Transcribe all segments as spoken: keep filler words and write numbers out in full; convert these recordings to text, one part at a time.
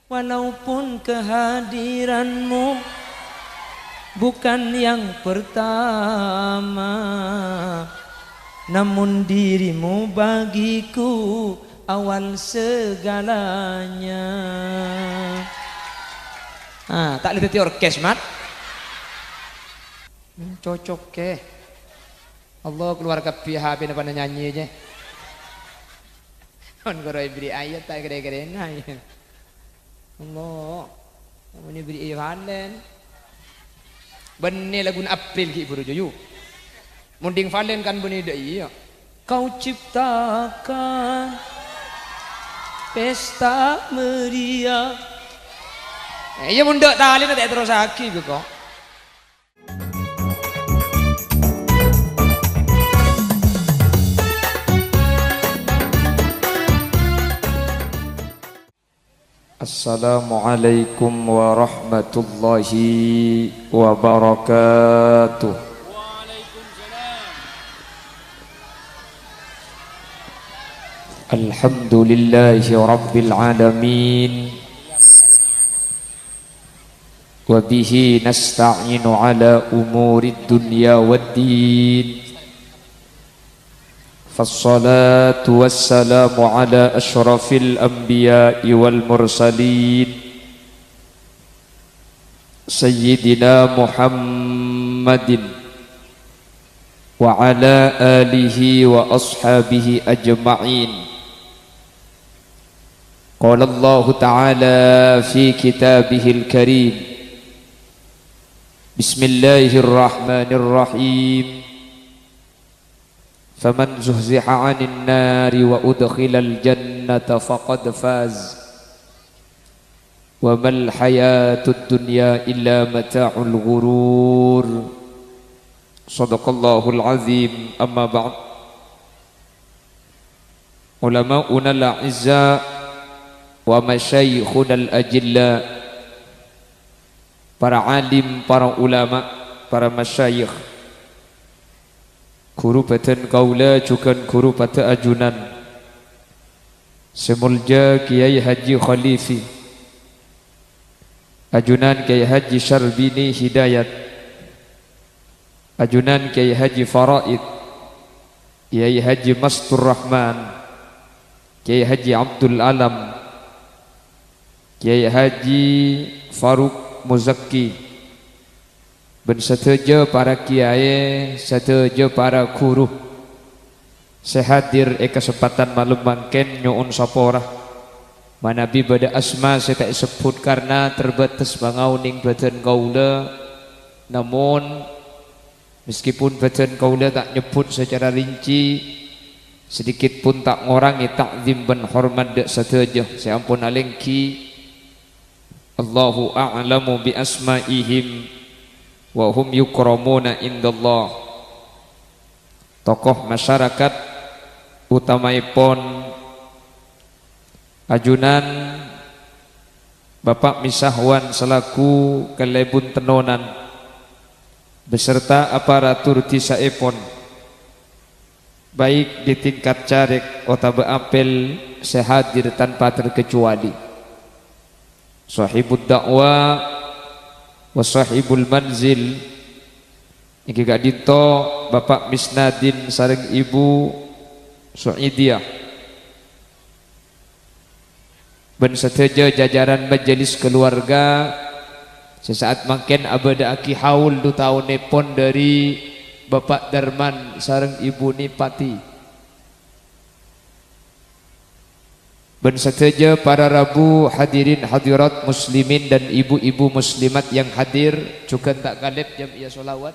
Walaupun kehadiranmu bukan yang pertama, namun dirimu bagiku awal segalanya. Ah, ta' lè dhâddhi orkes, Mat. Hmm, cocok, kè. Allah, keluar kabbhi H P-na padâ nyanyi, jâ. Mon koro èbèrri' ayat, ta' kèra-kèrana, yâ. Allah. Mon èbèrri' Valen. Bânnè laguna April ghi' buru, jâ, yu. Mon ding Valen kan bânnè dâ' iyâ. Kau ciptakan pesta meriah. Eh, iyâ, mon dâ' talèna ta' èterrossaghi, kok. Assalamualaikum warahmatullahi wabarakatuh. Alhamdulillahi rabbil alamin. Wa bihi nasta'inu ala umurid dunya waddin. Fassalatu wassalamu ala asyrafil anbiya'i wal mursalin, Sayyidina Muhammadin wa ala alihi wa ashabihi ajma'in. Qala Allahu ta'ala fi kitabihil karim, Bismillahirrahmanirrahim. Faman zuhziha 'anin nari wa udkhilal jannata faqad faz. Wa mal hayatud dunya illa mata'ul ghurur. Shadaqallahul azim. Amma ba'd. Ulama'unal a'izza wa masyayikhunal ajilla, para alim, para ulama, para masyayikh, ghuru bâdân kaulâ jhughân ghuru padâ ajunan, sè molja Kèyaè Haji Khalifi, ajunan Kèyaè Haji Syarbini Hidayat, ajunan Kèyaè Haji Faraid, Kèyaè Haji Mastur Rahman, Kèyaè Haji Abdul Alam, Kèyaè Haji Faruk Muzakki, bân sadhâjâ para kèyaè, sadhâjâ para ghuru sè hadir è kasempatan malem mangkèn nyo'on sapora. Manabi bâdâ asma sè ta' èsebbhut karna terbatas pangaonèng bâdân kaulâ, namon, meskipun bâdân kaulâ ta' nyebbhut sacara rinci, sedikit pun ta' ngorangè ta'zim bân hormat dâ' sadhâjâ sè ampon alèngghi. Allahu a'lamu bi asma'ihim wa hum yukramuna indallah. Tokoh masyarakat, utamaèpon ajunan Bapa' Misahwan salaku kalèbun tennonan, beserta aparatur dhisaèpon, baik di tingkat carèk otabâ apel sè hadir tanpa terkecuali. Sahibud da'wa wa sahibul manzil, èngghi ka'dinto Bapa' Misnadin sareng Ibu Su'idiyah. Bân sadhâjâ jajaran majelis kaluwarga sè sa'at mangkèn abâdâ'aghi haul du taonèpon dâri Bapa' Darman sareng Ibu Nipati. Bân sadhâjâ para rabu, hadirin hadirat muslimin dan ibu-ibu muslimat yang hadir, jhughân ta' kalèp jam'iyah sholawat.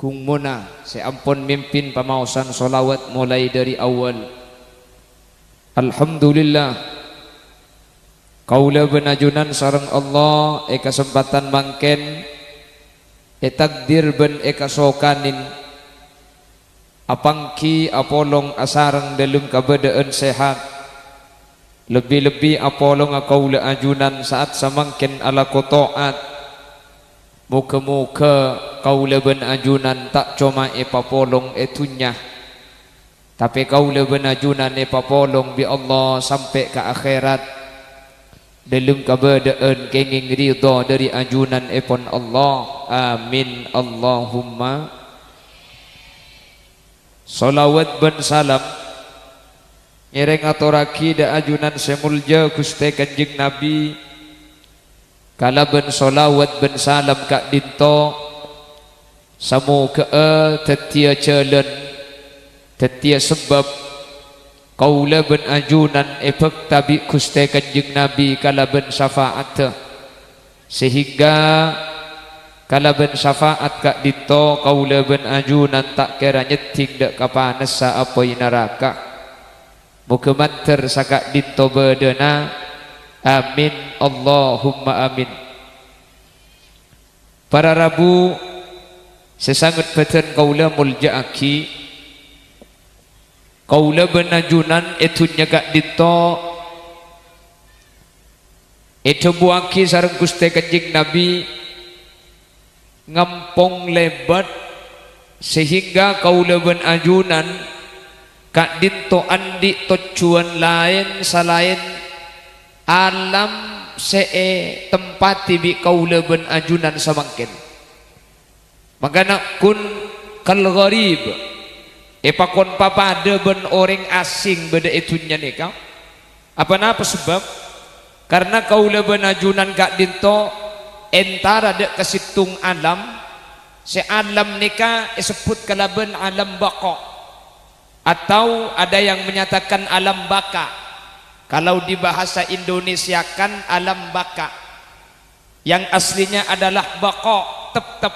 Ghungmona sè ampon mimpin pamaosan sholawat molaè dâri awwal. Alhamdulillah, kaulâ bân ajunan sareng Allah è kasempatan mangkèn ètakdir bân èkasokanè apangghi apolong asareng dâlem kabâdâ'ân sehat. Lebbi-lebbi apolonga kaulâ ajunan sa'at samangkèn alako to'at. Moghâ-moghâ kaulâ bân ajunan ta' coma èpapolong è dhunnya, tapè kaulâ bân ajunan èpapolong bi' Allah sampè' ka akhèrat. Dâlem kabâdâ'ân kèngèng ridho dâri ajunanèpon Allah. Amin, Allahumma. Shalawat bân salam ngèrèng atorraghi dâ' ajunan sè molja Ghustè Kanjeng Nabi, kalabân shalawat bân salam ka'dinto Samogha'a dhâddhiyâ jhâlân, dhâddhiyâ sabâb kaulâ bân ajunan èbhâkta bi' Ghustè Kanjeng Nabi kalabân syafa'adda, sehingga kalabân syafa'at ka'dinto kaulâ bân ajunan ta' kèra nyèddhing dâ' ka panassa apoy naraka. Mogâ mandhâr saka'dinto bâdâna. Amin, Allahumma amin. Para rabu sè sanget bâdân kaulâ molja'aghi, kaulâ bân ajunan è dhunnya ka'dinto èdhâbuwaghi sareng Ghustè Kanjeng Nabi ngampong lèbât, sehingga kaulâ bân ajunan ka'dinto andi' tojjhuwân laèn salaèn alam sè ètempati bi' kaulâ bân ajunan samangkèn. Mangkana kun kal gharib, èpakon papadâ bân orèng asing bâdâ è dhunnya nèka. Aponapa sabâb? Karna kaulâ bân ajunan ka'dinto èntara dâ' ka sèttong alam, sè alam nèka èsebbhut kalabân alam baqa'. Atau ada yang menyatakan alam baka. Kalau dibahasa Indonesiakan, alam baka. Yang aslinya adalah baqa', teptep.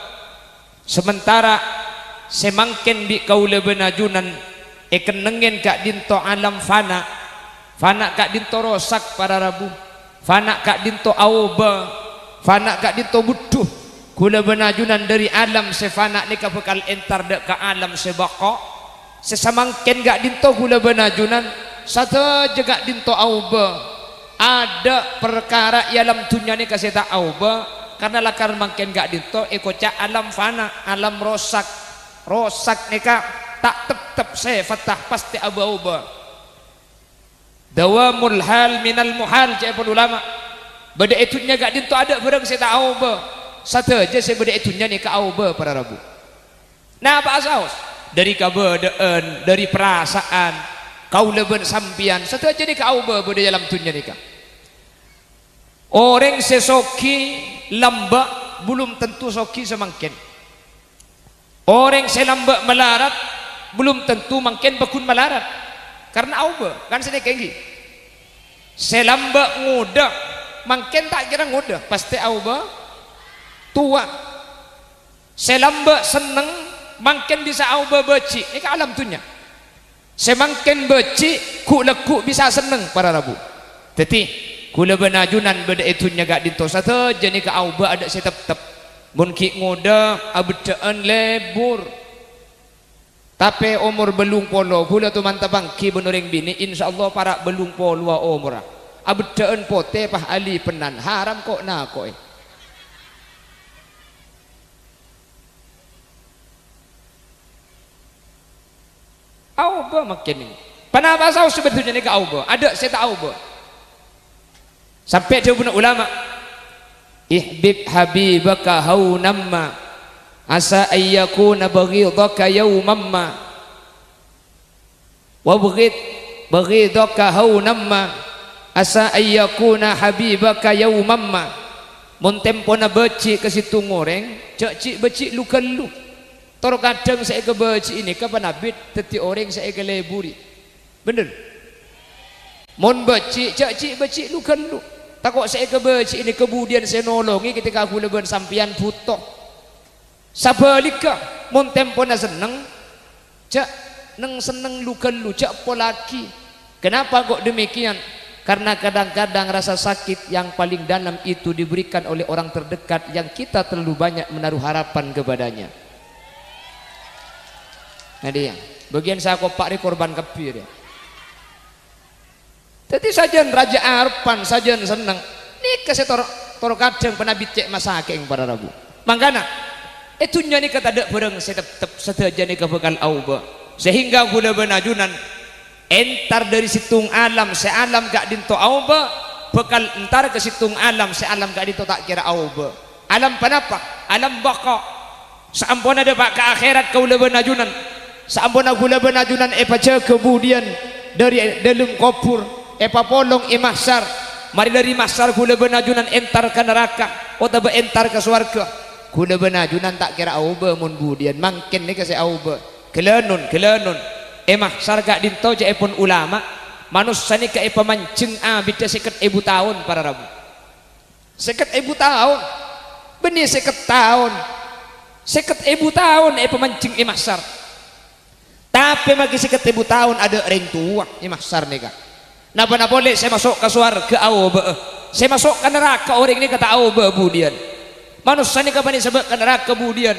Sementara sè mangkèn bi' kaulâ bân ajunan èkennengngè ka'dinto alam fana. Fana ka'dinto rosak, para rabu. Fana ka'dinto aobâ, fana ka'dinto budhu. Kaulâ bân ajunan dâri alam sè fana nèka bhâkal entar dâ' ka alam sè baqa'. Sè samangkèn ka'dinto kaulâ bân ajunan, sadhâjâ ka'dinto aobâ. Adâ' parkara è alam dhunnya nèka sè ta' aobâ, karna lakar mangkèn ka'dinto èkoca' alam fana, alam rosak. Rosak nèka ta' teptep sèfatta, pastè abâ-obâ. Dawamul hal minal muhal, ca'èpon ulama. Bâdâ è dhunnya ka'dinto adâ' bhârâng sè ta' aobâ. Sadhâjâ sè bâdâ è dhunnya nèka aobâ, para rabu. Napa'a saos? Dâri kabâdâ'ân, dâri parasa'an, kaulâ bân sampèyan, sadhâjâ nèka aobâ bâdâ è alam dhunnya nèka. Orèng sè soghi lambâ' bulum tanto soghi samangkèn. Orèng sè lambâ' malarat, bulum tanto mangkèn paggun malarat. Karna aobâ, kan sanèka ènggi. Sè lambâ' ngodâ, mangkèn ta' kèra ngodâ, pastè aobâ towa. Sè lambâ' senneng, mangkèn bisa aobâ bâji', nèka alam dhunnya. Sè mangkèn bâji', ghu'-lagghu' bisa senneng, para rabu. Dhâddhi, kaulâ bân ajunan bâdâ è dhunnya ka'dinto sadhâjâ nèka aobâ adâ' sè teptep. Mon ghi' ngodâ, abheddhâ'ân lebur. Tapè omor bâllung polo, kaulâ toman tapangghi bân orèng binè', insyaallah para' bâllung polowa omorra. Abheddhâ'ân potè, pas alipennan, haram ko'-nako'è. Aobâ mangkèn nèka. Ponapa saos sè bâdâ è dhunnya nèka aobâ? Adâ' sè ta' aobâ. Sampè' dhâbuna ulama, "Ihbib habibaka haunan ma, asa ayyakuna baghidaka yauman ma. Wabghid baghidaka haunan ma, asa ayyakuna habibaka yauman ma." Mon tempona bâji' ka sèttong orèng, jhâ' ghi' bâji' lu-ghâllu. Tor kadhâng sè èkabâji'i nèka panabit dhâddhi orèng sè èkaleburi. Bhender? Mon bâji', jhâ' ghi' bâji' lu-ghâllu. Tako' sè èkabâji'i nèka budiyân sè nolongè ketika kaulâ bân sampèyan bhuto. Sabhâligghâ, mon tempona senneng, jhâ' neng-senneng lu-ghâllu, jhâ' polaghi. Kenapa kok demikian? Karena kadang-kadang rasa sakit yang paling dalam itu diberikan oleh orang terdekat yang kita terlalu banyak menaruh harapan kepadanya. Nah, dia. Bâgiyân sè akopa' rè korban kabbhi, dia. Dhâddhi sajân rajâ arebbhân, sajân senneng. Nèka sè tor-, tor kadhâng panabit cè' masakè'èng para rabu. Mangkana, è dhunnya nèka tadâ' bhârâng sè teptep, sadhâjâ nèka bhâkal aobâ. Sehingga kaulâ bân ajunan entar dâri sèttong alam, sè alam ka'dinto aobâ, bhâkal entar ka sèttong alam sè alam ka'dinto ta' kèra aobâ. Alam ponapa? Alam baqa. Saamponna dâpa' ka akhèrat kaulâ bân ajunan, saamponna kaulâ bân ajunan èpajâgâ budiyân dâri dâlem kobhur, èpapolong è mahsyar. Marè dâri mahsyar kaulâ bân ajunan èntar ka naraka otabâ èntar ka sowarghâ. Kaulâ bân ajunan ta' kèra aobâ mon budiyân, mangkèn nèka sè aobâ. Ghâlânon, ghâlânon. È mahsyar ka'dinto ca'èpon ulama, manossa nèka èpamanjheng abiddhâ sèket èbu taon, para rabu. Sèket èbu taon. Bânnè sèket taon. Sèket èbu taon èpamanjheng è mahsyar. Tapè maghi sèket èbu taon adâ' rèng towa è mahsyar nèka. Napa-napa polè sè maso' ka sowarghâ aobâ'â, sè maso' ka naraka orèng nèka ta' aobâ budiyân. Manossa nèka panèka sabâ' ka naraka budiyân.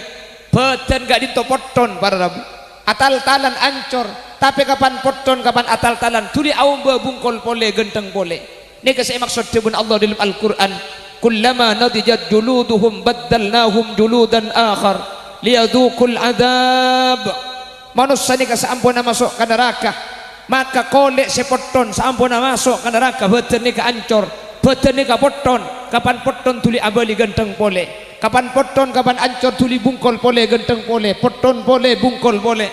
Bhâdhân ka'dinto potthon, para rabu. Atal-talan ancor, tapè kapan potthon, kapan atal-talan, dhuli aobâ bungkol polè, ghântheng polè. Nèka sè èmaksod dhâbuna Allah dâlem Al-Qur'an, "Kullama nadijat juluduhum baddalnahum juludan akhar liyadzuqul adzab." Manossa nèka saamponna maso' ka naraka, maka kolè' sè potthon saamponna maso' ka naraka, bhâdhân nèka ancor, bhâdhân nèka potthon, kapan potthon dhuli abâli ghântheng polè, kapan potthon, kapan ancor dhuli bungkol polè, ghântheng polè, potthon polè, bungkol polè.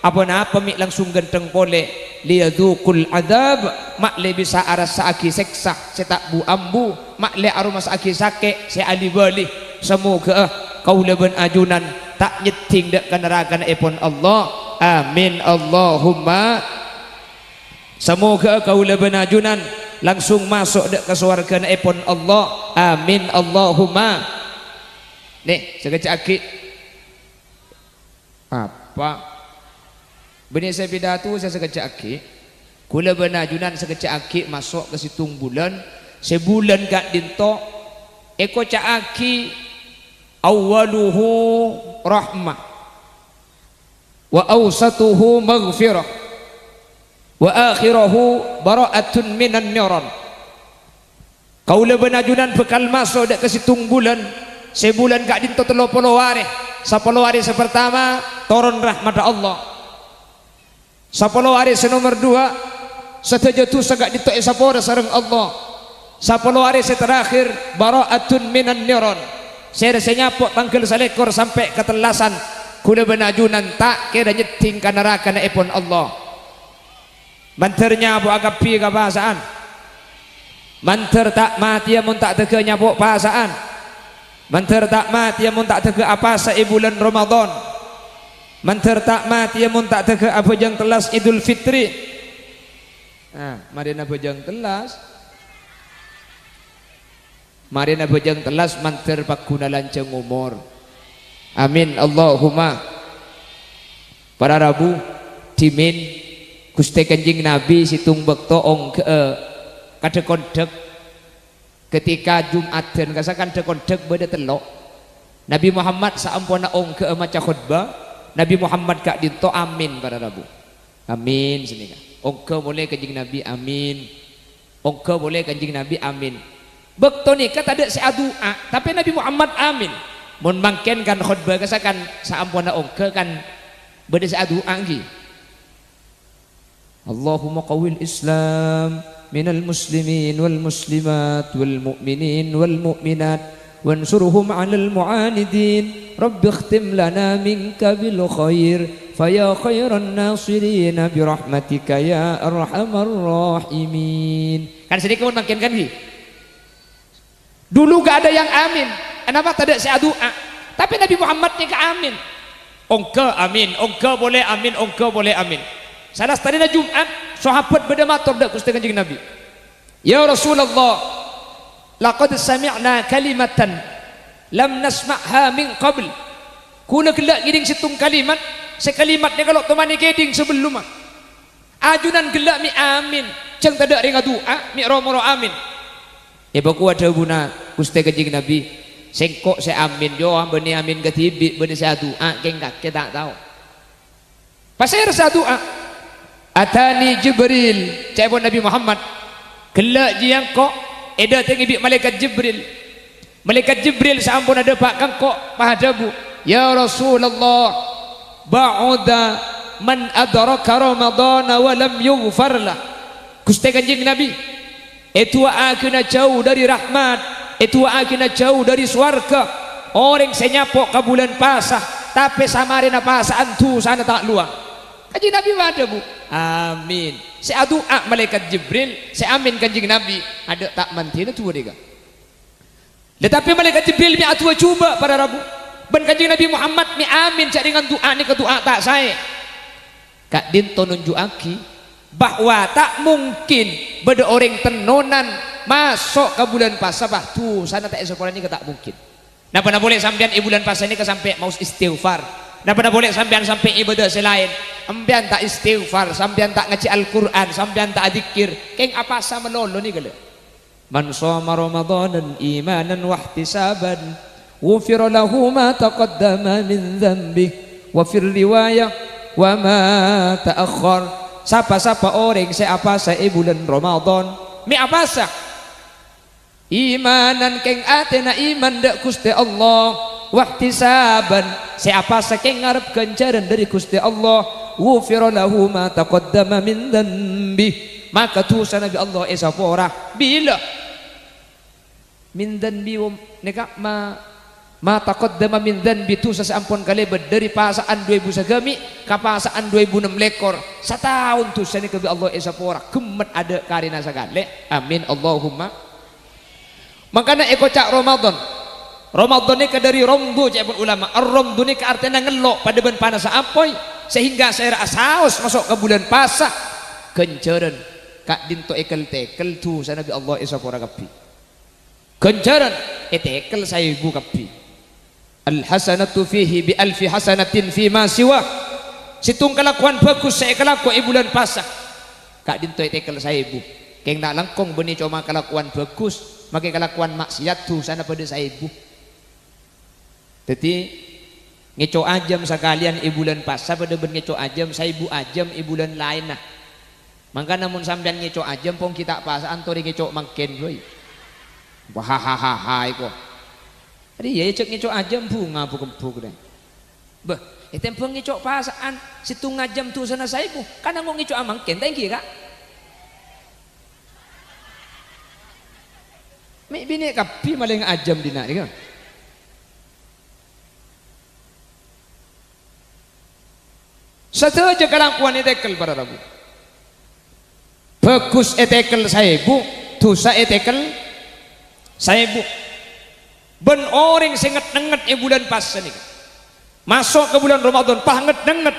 Apa-napa mè' langsung ghântheng polè, liyadzuqul adzab, ma'lè bisa arassa'aghi sèksa sè ta' bu-ambu, ma'lè aromasa'aghi sakè' sè ali-bâli. Samoghâ'â kaulâ bân ajunan ta' nyèddhing dâ' ka narakana èpon Allah. Amin, Allahumma. Samoghâ'â kaulâ bân ajunan langsung maso' dâ' ka sowarghâna èpon Allah. Amin, Allahumma. Nè, sakejjhâ' aghi'. Apa? Bânnè sè pidato sè sakejjhâ' aghi'. Kaulâ bân ajunan sakejjhâ' aghi' maso' ka sèttong bulân, sè bulân ka'dinto èkoca'aghi, "Awwaluhu rahmah, wa awsatuhu maghfirah, wa akhiruhu bara'atun minan niran." Kaulâ bân ajunan bhâkal maso' dâ' ka sèttong bulân, sè bulân ka'dinto tello polo arè. Sapolo arè sè partama, toron rahmadda Allah. Sapolo arè sè nomer duwâ', sadhâjâ dhusa ka'dinto èsapora sareng Allah. Sapolo arè sè terakhir, bara'atun minan niran. Sèra sè nyapo' tangghâl salèkor sampè' ka tellasan, kaulâ bân ajunan ta' kèra nyèddhing ka narakana èpon Allah. Mandhâr nyapo'a kabbhi ka pasa'an. Mandhâr ta' matèya mon ta' dâgghâ nyapo' pasa'an. Mandhâr ta' matèya mon ta' dâgghâ apasa è bulân Ramadan. Mandhâr ta' matèya mon ta' dâgghâ abhâjâng tellas Idul Fitri. Ah, marèna bhâjâng tellas. Marèna bhâjâng tellas mandhâr pagghuna lanjhâng omor. Amin, Allahumma. Para rabu, dhimèn Ghustè Kanjeng Nabi sèttong bâkto ongghâ'â kadhâ-kondhâk. Ketika Jum'adhân kassa' kadhâ-kondhâk bâdâ tello'. Nabi Muhammad saamponna ongghâ'â maca khotbah, Nabi Muhammad ka'dinto amin, para rabu. Amin, sanèka. Ongghâ polè Kanjeng Nabi, amin. Ongghâ polè Kanjeng Nabi, amin. Bâkto nèka tadâ' sè adu'a, tapè Nabi Muhammad amin. Mon mangkèn kan khotbah kassa' kan saamponna ongghâ kan bâdâ sè adu'a, ghi. Allahumma qawwil Islam minal muslimin wal muslimat wal mu'minin wal mu'minat. Wansurhum 'alal mu'anidin. Rabbi khtim lana minka bil khair, fa ya khairan nasirina bi rahmatika ya arhamar rahimin. Kan sanèka mon mangkèn kan, ghi? Dulu gak ada yang amin. Kenapa? Tadâ' sè adu'a. Tapè Nabi Muhammad nèka amin. Ongghâ amin, ongghâ polè amin, ongghâ polè amin. Salastarèna Jum'at, sahabat bâdâ mator dâ' Ghustè Kanjeng Nabi. "Ya Rasulullah, laqad sami'na kalimatan lam nasma'ha min qabl." Kaulâ ghellâ' ngèdhing sèttong kalimat, sè kalimat nèka lo' toman èkèdhing sabellunna. Ajunan ghellâ' mè' amin, jhâng tadâ' rèng adu'a, mè' ro-moro amin. Èpakowa dhâbuna Ghustè Kanjeng Nabi, "Sèngko' sè amin, yo, bânnè amin kadhibi', bânnè sè adu'a kèng kakè ta' tao." Pasèra sè adu'a? "Atani Jibril," ca'èpon Nabi Muhammad. "Ghellâ' jiyâ engko' èdâtengngè bi' Malaèkat Jibril. Malaèkat Jibril saamponna dâpa' ka engko', pas adhâbu, 'Ya Rasulullah, ba'uda man adraka Ramadana wa lam yughfar lah.'" Ghustè Kanjeng Nabi, Èdu'aaghina jhâu dhâri rahmat, èdu'aaghina jhâu dhâri sowarghâ. Orèng sè nyapo' ka bulân pasa, tapè samarèna pasa'an dhusana ta' lowang. Kanjeng Nabi adhâbu, "Amin." Sè adu'a Malaèkat Jibril, sè amin Kanjeng Nabi, adâ' ta' mandhina duwâ' dhika. Lha, tapè Malaèkat Jibril mè' adu'a jhubâ' para rabu. Bân Kanjeng Nabi Muhammad mè' amin jhâ' rèngan du'a nèka du'a ta' saè. Ka'dinto nunju'aghi bahwa ta' mungkin bâdâ orèng tennonan maso' ka bulân pasa, pas dhusana ta' èsaporana nèka ta' mungkin. Napa-napa polè sampèyan è bulân pasa nèka sampè' maos istighfar. Napa-napa polè sampèyan sampè' ibadah sè laèn. Sampèyan ta' istighfar, sampèyan ta' ngajhi Al-Qur'an, sampèyan ta' adzikkèr. Kèng apasa malolo nèka, lho. "Man shoma Ramadhana imanan wahtisaban, ghufira lahu ma taqaddama min dzanbih, wa fir riwayah, wa ma ta'akhkhar." Sapa-sapa orèng sè apasa è bulân Ramadhan, mè' apasa? Imanan, kèng atèna iman dhâ' Ghustè Allah, wahtisaban, sè apasa kèng ngarep ghânjhârân dhâri Ghustè Allah, ghufira lahu ma taqaddama min dzanbih, maka dhusana bi' Allah èsapora. Bilâ? Min dzanbi, wom, nèka ma, ma taqaddama min dzanbi, dhusa sè ampon kalèbât dhâri pasa'an du èbu sagâmè' ka pasa'an du èbu nem lèkor. Sataon dhusa nèka bi' Allah èsapora, ghemmet adâ' karèna sakalè. Amin, Allahumma. Mangkana èkoca' Ramadhan. Ramadhan nèka dhâri ramdhu, ca'èpon ulama. Ar-ramdhu nèka artèna ngello' padâ bân panassa apoy, sehingga sèra'a saos maso' ka bulân pasa. Ghânjhârân ka'dinto èkel-tèkel dhusana bi' Allah èsapora kabbhi. Ghânjhârân ètèkel saèbu kabbhi. Al-hasanatu fihi bi alfi hasanatin fi ma siwa. Sèttong kalakowan bhâghus sè èkalako è bulân pasa, ka'dinto ètèkel saèbu. Kèng ta' langkong bânnè coma kalakowan bhâghus, makè kalakowan ma'siyat dhusana padâ saèbu. Dhâddhi, ngèco' ajâm sakalèyan è bulân pasa padâ bân ngèco' ajâm saèbu ajâm è bulân laènna. Mangkana mon sampèyan ngèco' ajâm, pong ghi' ta' pasa'an torè ngèco' mangkèn, bhâi. Wahahahaha, èko. Arèya jhâ' ngèco' ajâm, bhunga bu-kembhu, rè. Bâh, ètèmbhâng ngèco' pasa'an, sèttong ajâm dhusana saèbu, kan anggo ngèco'a mangkèn, ta' ènggi, Ka'? Mè' binè' kabbhi malènga ajâm dinna' nèka. Sadhâjâ kalakowan ètèkel, para rabu. Bhâghus ètèkel saèbu, dhusa ètèkel saèbu. Bân orèng sè nget-nengnget è bulân pasa nèka, maso' ka bulân Ramadhan, pas nget-nengnget.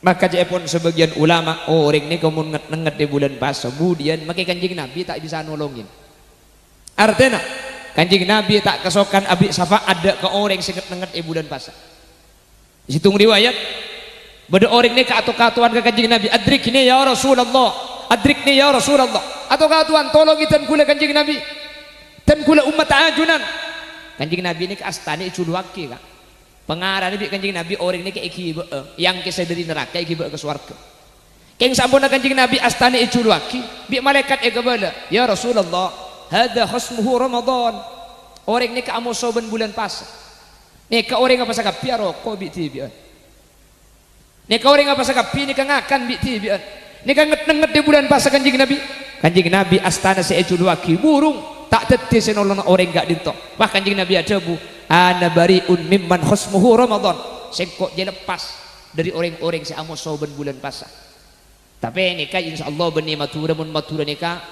Maka ca'èpon sabâgiyân ulama, orèng nèka mon nget-nengnget è bulân pasa, budiyân makè Kanjeng Nabi ta' bisa nolongè. Artèna, Kanjeng Nabi ta' kasokan aberri' syafa'at dhâ' ka orèng sè nget-nengnget è bulân pasa. Sèttong riwayat, bâdâ orèng nèka ato-katowan ka Kanjeng Nabi, "Adrikni ya Rasulullah, adrikni ya Rasulullah." Ato-katowan, "Tolongè dân kaulâ Kanjeng Nabi, dân kaulâ ommatta ajunan." Kanjeng Nabi nèka astana èjuluwaghi, Ka'. Pangarana bi' Kanjeng Nabi orèng nèka èghibâ'â, èangkèsa dhâri naraka èghibâ'â ka sowarghâ. Kèng samponna Kanjeng Nabi astana èjuluwaghi, bi' malaèkat èkabâlâ, "Ya Rasulullah, hadza khasmuhu Ramadan." Orèng nèka amoso bân bulân pasa. Nèka orèng apasa kabbhi aroko' bi'-dhibi'ân. Nèka orèng apasa kabbhi nèka ngakan bi'-dhibi'ân. Nèka nget-nengnget è bulân pasa Kanjeng Nabi. Kanjeng Nabi astana sè èjuluwaghi burung, ta' dhâddhi sè nolonga orèng ka'dinto. Wah, Kanjeng Nabi adhâbu, "Ana bari'un mimman khasmuhu Ramadan." Sèngko' jiyâ leppas dhâri orèng-orèng sè amoso bân bulân pasa. Tapè nèka, insyaallah, bânnè Madhurâ, mon Madhurâ nèka,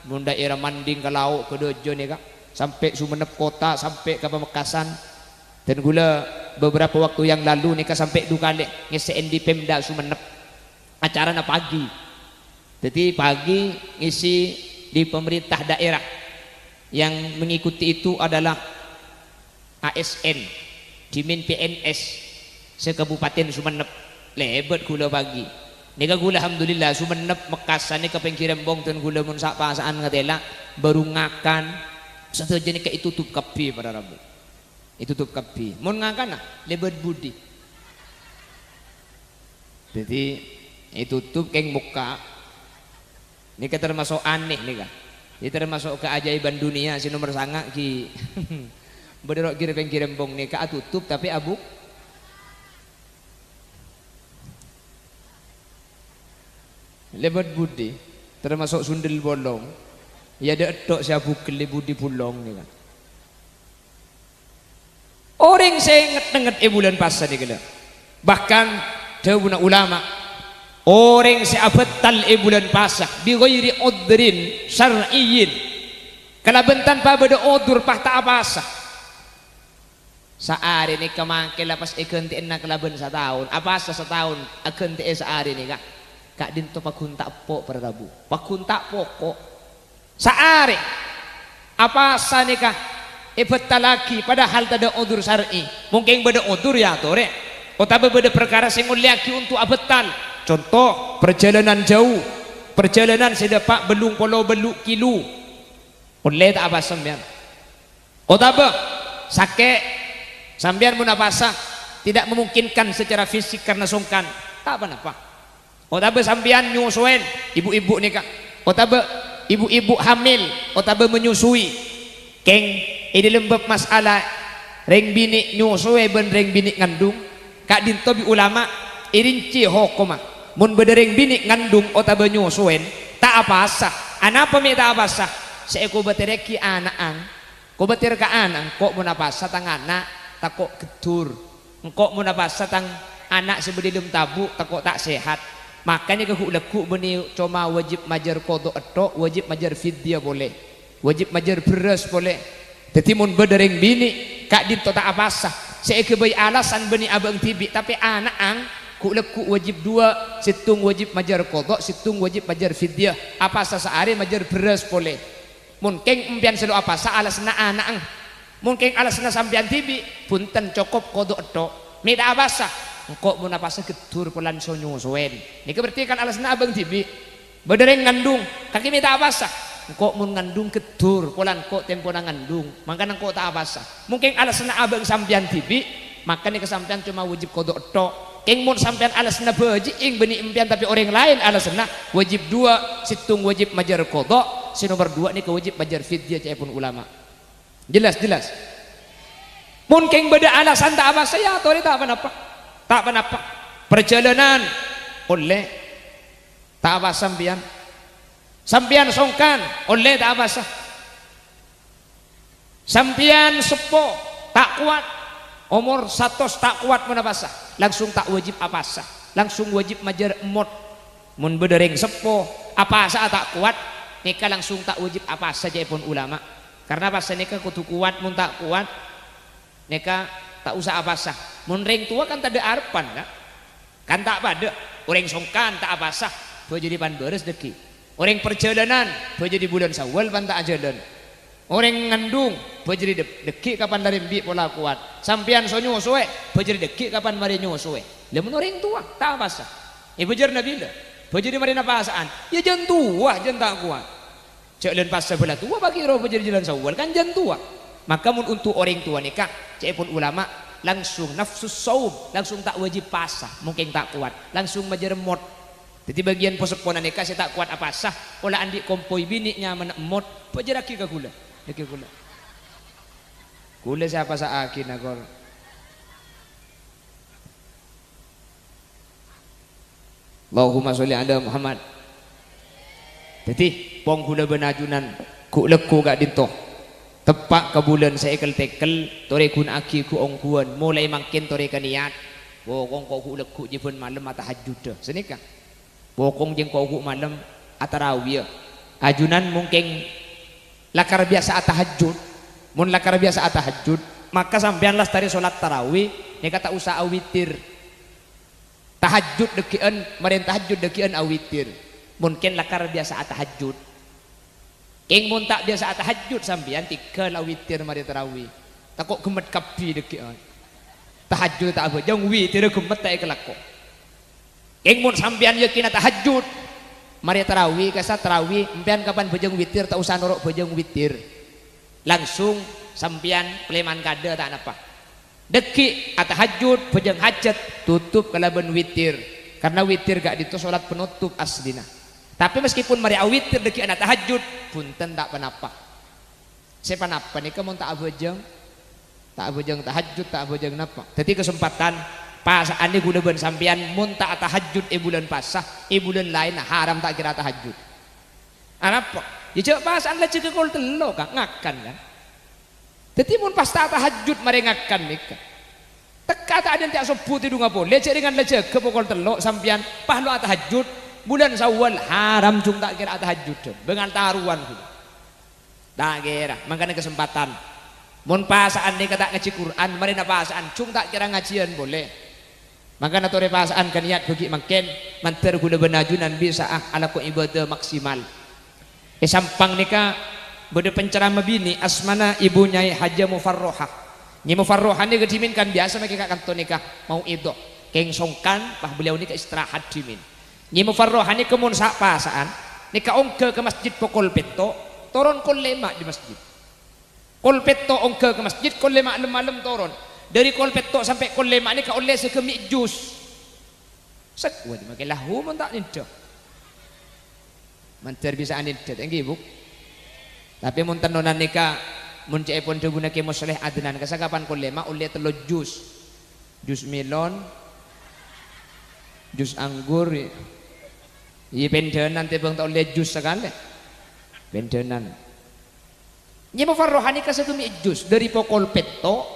mon daerah Manding ka lao' ka Dâjâ nèka, sampè' Sumenep kota, sampè' ka Pamekasan. Dan kaulâ beberapa waktu yang lalu nèka sampè' du kalè ngèssè'è dhi Pemda Sumenep. Acarana pagi. Dhâddhi pagi ngisi di pemerintah daerah. Yang mengikuti itu adalah A S N, dhimèn P N S se-Kabupaten Sumenep. Lèbât kaulâ pagi. Nèka kaulâ, alhamdulillah, Sumenep, Mekasan nèka pèngghir embong, dan kaulâ mon sa'-pasa'an ngatela, baru ngakan, sadhâjâ nèka ètotop kabbhi, para rabu. Ètotop kabbhi. Mon ngakana, lèbât budi. Dhâddhi, ètotop kèng mokka'. Nèka tamaso' anè nèka. Nèka tamaso' keajaiban dunia sè nomer sanga' ghi. Bâdâ ro' ghir-pèngghir embong nèka atotop tapè abu-, lèbât budi, tamaso' sundel bolong. Iyâ, dâ' ètto' sè abhugel è budi bulong, yâ, kan? Orèng sè ngèt-nèngèt è bulân pasa nèka, la. Bahkan, dhâbuna ulama, orèng sè abhâtal è bulân pasa bi ghairi udhrin syar'iyyin, kalabân tanpa bâdâ odur, pas ta' apasa. Saarè nèka mangkèn la pas èghântè'ana kalabân sataon, apasa sataon, aghântè'è saarè nèka. Ka'dinto pagghun ta' eppo' para rabu, pagghun ta' poko'. Saarè apasa nèka èbhâtallaghi, padahal tadâ' odur syar'i. Mongkèng bâdâ odur, yâ atorè. Otabâ bâdâ parkara sè ngollèyaghi onto' abhâtal. Conto, parjhâlânan jâu, parjhâlânan sè dâpa' bâllung polo bâllu' kilo. Ollè ta' apasa sampèyan? Otabâ sakè', sampèyan mon apasa tidak memungkinkan secara fisik karena songkan, ta' pa-napa. Otabâ sampèyan nyosowèn, ibu-ibu nèka. Otabâ ibu-ibu hamil, otabâ menyusui. Kèng, è dâlem bab masalah rèng binè' nyosowè bân rèng binè' ngandung, ka'dinto bi' ulama èrinci hokomma. Mon bâdâ rèng binè' ngandung otabâ nyosowèn, ta' apasa. Anapa mè' ta' apasa? Sè èkobâtèrraghi ana'na. Kobâtèr ka ana', engko' mon apasa tang ana', tako' gheddur. Engko' mon apasa tang ana' sè bâdâ è dâlem tabu', tako' ta' sehat. Maka nèka ghu'-lagghu' bânnè coma wajib majâr qadha' ètto', wajib majâr fidyah polè. Wajib majâr bherrâs polè. Dhâddhi mon bâdâ rèng binè' ka'dinto ta' apasa, sè èghâbây alasan bânnè abâ'na dhibi', tapè ana'na ghu'-lagghu' wajib duwâ', sèttong wajib majâr qadha', sèttong wajib majâr fidyah. Apasa saarè majâr bherrâs polè. Mon kèng empèyan sè lo' apasa alasanna ana'na. Mon kèng alasanna sampèyan dhibi', bhunten, cokop qadha' ètto'. Mè' ta' apasa. Engko' mon apasa gheddur polana so-nyosowèn. Nèka berarti kan alasanna abâ'na dhibi'. Bâdâ rèng ngandung, kakè mè' ta' apasa. Engko' mon ngandung gheddur polana engko' tempona ngandung. Mangkana engko' ta' apasa. Mon kèng alasanna abâ'na sampèyan dhibi', maka nèka sampèyan coma wajib qadha' ètto'. Kèng mon sampèyan alasanna bâji'eng bânnè empèyan tapè orèng laèn alasanna, wajib duwâ', sèttong wajib majâr qadha', sè nomer duwâ' nèka wajib majâr fidyah ca'èpon ulama. Jelas, jelas? Mon kèng bâdâ alasan ta' apasa, yâ atorè ta' pa-napa. Ta' pa-napa. Parjhâlânan ollè ta' apasa sampèyan. Sampèyan songkan ollè ta' apasa. Sampèyan seppo, ta' kowat, omor satos ta' kowat mon apasa, langsung ta' wajib apasa, langsung wajib majâr emmot. Mon bâdâ rèng seppo, apasa'a ta' kowat, nèka langsung ta' wajib apasa ca'èpon ulama. Karna apasa nèka kodhu kowat, mon ta' kowat, nèka ta' osa apasa. Mon rèng towa kan tadâ' arebbhân, Ka'. Kan ta' padâ, orèng songkan ta' apasa, bâjâri pan bârâs dhâggi'. Orèng parjhâlânan, bâjâri bulân Sawal pan ta' ajhâlân. Orèng ngandung, bâjâri dhâ-, dhâggi' kapan la rembi' pola kowat. Sampèyan so-nyosowè, bâjâri dhâggi' kapan marè nyosowè. Lha, mon orèng towa, ta' apasa. È, bâjâr Nabila, bâjâri marè napasa'an. Yâ, jân towa, jân ta' kowat. Jhâlân pas sabellâ towa, pakèra bâjâr jhâlân Sawal, kan jân towa. Maka mon onto' orèng towa nèka, ca'èpon ulama, langsung nafsus shaum, langsung ta' wajib pasa, mongkèng ta' kowat, langsung majâr emmot. Dhâddhi bâgiyân po-seppona nèka sè ta' kowat apasa, pola andi' kompoy binè' nyamana emmot, bâjârraghi ka ghulâ. Dhâggi' ghulâ. Ghulâ sè apasa'aghi, nakor. Allahumma sholli ala Muhammad. Dhâddhi, pong ghulâ bân ajunan, ghu'-lagghu' ka'dinto. Teppa' ka bulân sè èkel-tèkel, torè ghuna'aghi ghu-ongghuwân, molaè mangkèn torè ka niyat. Pokong ko' ghu'-lagghu' jhâ' bân malem atahajjudhâ. Sanèka. Pokong jhâ' ko' ghu' malem atarawiyâ. Ajunan mongkèng lakar biyasa atahajjud. Mon lakar biyasa atahajjud, maka sampèyan lastarè sholat tarawih, nèka ta' osa awitir. Tahajjud dhâggi'ân, marèn tahajjud dhâggi'ân awitir. Mongkèn lakar biyasa atahajjud. Kèng mon ta' biyasa atahajjud sampèyan, tèghâl awitir marè tarawih. Tako' ghemmet kabbhi dhâggi'ân. Tahajjud ta' abhâjâng, witirra ghemmet ta' èkalako. Kèng mon sampèyan yakin atahajjud, marè tarawih, kassa tarawih, empèyan kapan bhâjâng witir, ta' osa noro' bhâjâng witir. Langsung sampèyan palèman kadâ ta' napa. Dhâggi' atahajjud, bhâjâng hajat, totop kalabân witir. Karna witir ka'dinto sholat penotop aslina. Tapè maskèpon marè awitir dhâggi'ân atahajjud, bhunten ta' pa-napa. Sè pa-napa nèka mon ta' abhâjâng, ta' abhâjâng tahajjud, ta' abhâjâng napa. Dhâddhi kasempadhân pasa'anè ghulâ bân sampèyan mon ta' atahajjud è bulân pasa, è bulân laènna haram ta' kèra atahajjud. Anapa? Iyâ, jhâ' pasa'an la jâgâ kol tello', Ka', ngakan, kan? Dhâddhi, mon pas ta' tahajjud marè ngakan nèka, tekka ta' adântè' asobbhu tèdhungnga polè, jhâ' rèngan la jâgâ pokol tello' sampèyan, pas lo' atahajjud. Bulân Syawal haram jhung ta' kèra atahajjudhân, bângal tarowan ghulâ. Ta' kèra, mangkana kasempadhân. Mon pasa'an nèka ta' ngajhi Qur'an, marèna pasa'an jhung ta' kèra ngajhiyân polè. Mangkana torè pasa'an ka niyat bâgi' mangkèn, mandhâr ghulâ bân ajunan bisa'a alako ibâdâ maksimal. È Sampang nèka bâdâ penceramah binè' asmana Ibu Nyai Hajah Mufarrohah. Nyai Mufarrohah nèka dhimèn kan biyasa makè ka kanto nèka mau'idhah. Kèng songkan, pas beliau nèka istirahat dhimèn. Nyai Mufarrohah nèka mon sa'-pasa'an, nèka ongghâ ka masjid pokol pètto', toron kol lèma' di masjid. Kol pètto' ongghâ ka masjid, kol lèma' lem-malem toron. Dâri kol pètto' sampè' kol lèma' nèka ollè sagâmè' jus. Sek, waduh, makè lahu mon ta' nèndhâ. Mandhâr bisa'a nèndhâ, ta' ènggi, Bu'? Tapè mon tennonan nèka, mon ca'èpon dhâbuna Kè Musleh Adnan, ka sakapan kol lèma' ollè tello' jus. Jus melon, jus anggur, iyâ, pèndhânan tèbâng ta' ollè jus sakalè. Pèndhânan. Nyai Mufarrohah nèka sagâmè' jus dâri pokol pètto'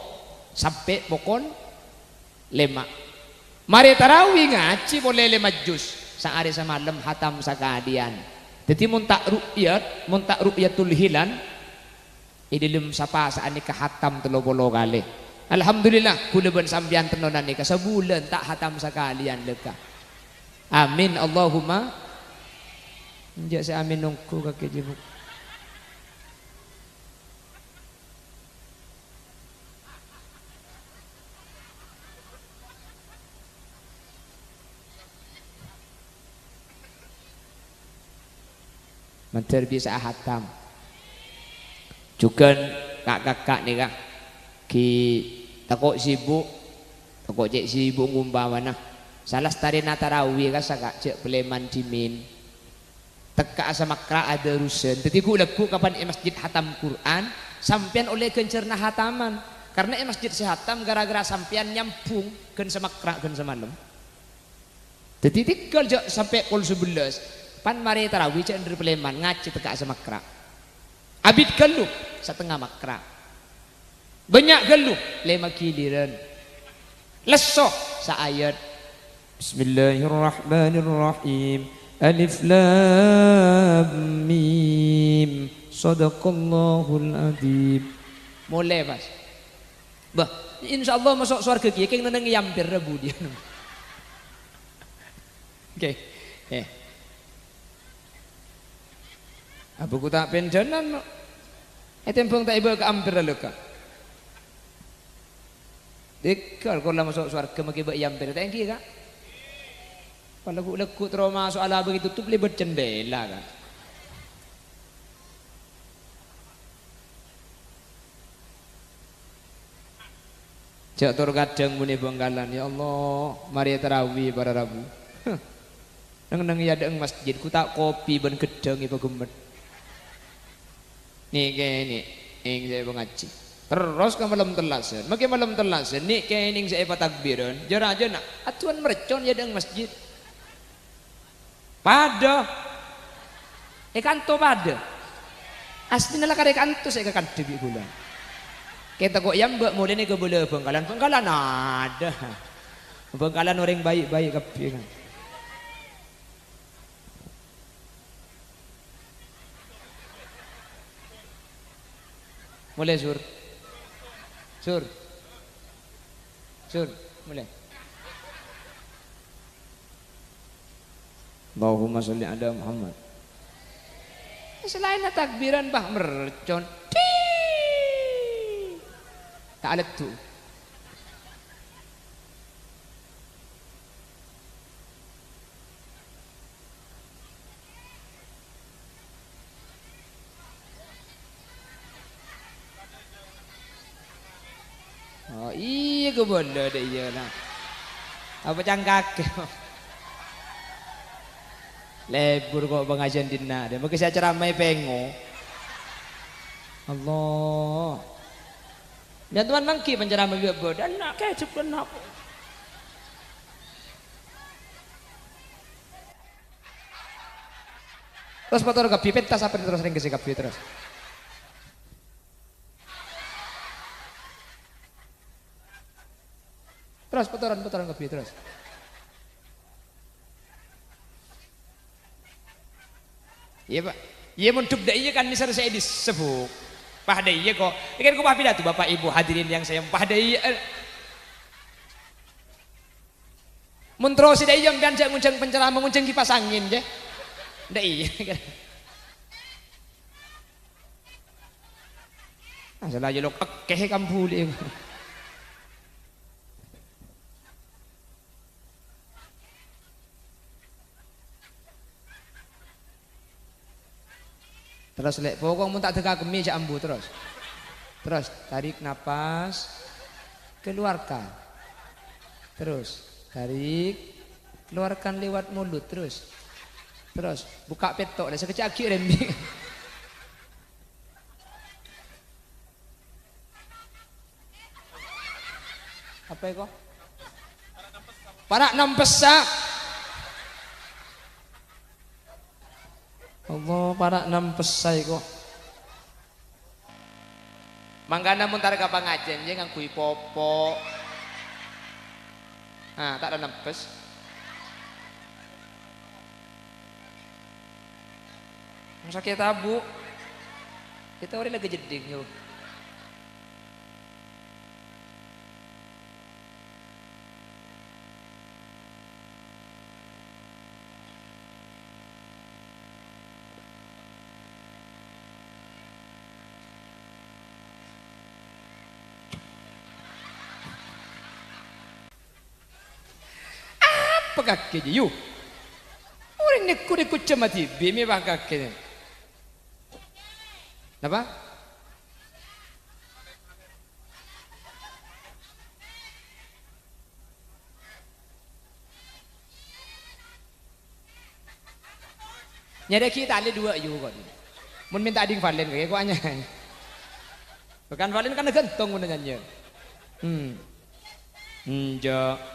sampè' pokol lèma'. Marè tarawih ngajhi polè lèma' jus. Saarè samalem hatam sakalèyan. Dhâddhi mon ta' ru'yat, mon ta' ru'yatul hilal, è dâlem sapasa'an nèka hatam tello polo kalè. Alhamdulillah, ghulâ bân sampèyan tennonan nèka sabulân ta' hatam sakalèyan lèka. Amin, Allahumma. Enjâ' sè amin nonggu kakè jibuk. Mandhâr bisa'a hatam. Jhughân ka'-kaka' nèka, ghi' tako' sibuk, tako' cè' sibuk ngompamana. Salastarèna tarawih kassa' ka', jhâ' palèman dhimèn. Tekka'a samakra' adârusan. Dhâddhi ghu'-lagghu' kapan è masjid hatam Qur'an, sampèyan ollè ghânjhârna hataman. Karna è masjid sè hatam ghârâ-ghârâ sampèyan nyambhung ghân samakra' ghân samalem. Dhâddhi tèngghâl jhâ' sampè' kol sabellâs. Pan marè tarawih jhâ' endher palèman, ngajhi tekka'a samakra'. Abit ghâllu, satengnga makra'. Bânnya' ghâllu, lèma' ghilirân. Lesso, saayat. Bismillahirrahmanirrahim. Alif Lam Mim. Shadaqallahul Adzim. Molè, pas. Bâh, insyaallah maso' sowarghâ kèya, kèng nennengngè ampèrra budiyân. Oke. Eh. Abâ' ghu ta' pèndhânan, no. Ètèmbhâng ta' èbâ ka ampèrra lèka. Tèngghâl kol la maso' sowarghâ makè bâ' è ampèrra, ta' ènggi, Ka'? Pas lagghu'-lagghu' terro maso' alabâng ètotop lèbât cendhèla, Ka'. Jhâ' tor kadhâng monè Bhângkalan, "Ya Allah, marè tarawih para rabu." Neng-enneng è adâ'na masjid, ghu ta' kopi bân ghedhâng èpaghemmet. Nè'-kènè' sè èpangajhi. Terros ka malem tellasan. Makè malem tellasan, nè'-kènè' sè èpatakbiran, jâ-rajâna, addu'ân mercon è adâ'na masjid. Padâ. È kanto padâ. Astina la karè kanto sè èkakandhâ bi' ghulâ. Kèng tako' èambâ' molèna kabâlâ Bhângkalan. Bhângkalan adâ. Bhângkalan orèng baik-baik kabbhi, kan. Molè, Sur. Sur. Sur, molè. Allahumma sholli ala Muhammad. Salaènna takbiran, bâh, mercon. Ding! Ta' aleddu. Oh, iyâ, kabâlâ dâ' iyâ, nah. Apa cangkagghâ? Lebur ko' pangajiân dinna', dâ' makè sè aceramaè pengo. Allah. Yâ, Tuhan, mangghi panceramah bi' abâ', dâ' enna' kèjep, dâ' enna'. Terros pator kabbhi, pentas apa terros rèng kèsè kabbhi terros. Terros patoron, patoron kabbhi terros. Iyâ, Pak. Iyâ, mon dhâ' iyâ kan mèsèr sè èdhissa', Bu'. Pas dhâ' iyâ kok. Èkèn kok pas pidato, Bapak Ibu hadirin yang saya, pas dhâ' iyâ. Mon terros dhâ' iyâ, sampèyan jhâ' ngonjhâng penceramah, ngonjhâng kipas angin, jâ. Dhâ' iyâ. Ah, sala yolok èkkè kambulè. Terros, lè', pokok mon ta' dâ' kakemmè jhâ' ambu terros. Terros, tarik napas, keluarkan. Terros, tarik, keluarkan lewat mulut, terros. Terros, bukka' pètto', lè', sakejjhâ' aghi' rèmbing. Apa èko? Para' nampessa. Allah, para' nampessa èko. Mangkana mon entar ka pangajhiyân, yâ, ngangghuy popo. Ah, ta' ra nampes. Sakèt abu. Kita orèng lagi jeddhing, yo. Apa kakè, Ji, yu? Orèng neko-neko cemma dhibi' mèbâ kakè. Napa? Nyarèaghi talè duwâ' yu, kok. Mon mènta ading Valen, kok, anyar. Bukan Valen kan ghântong, mon nyanyi. Hmm. Enjâ'.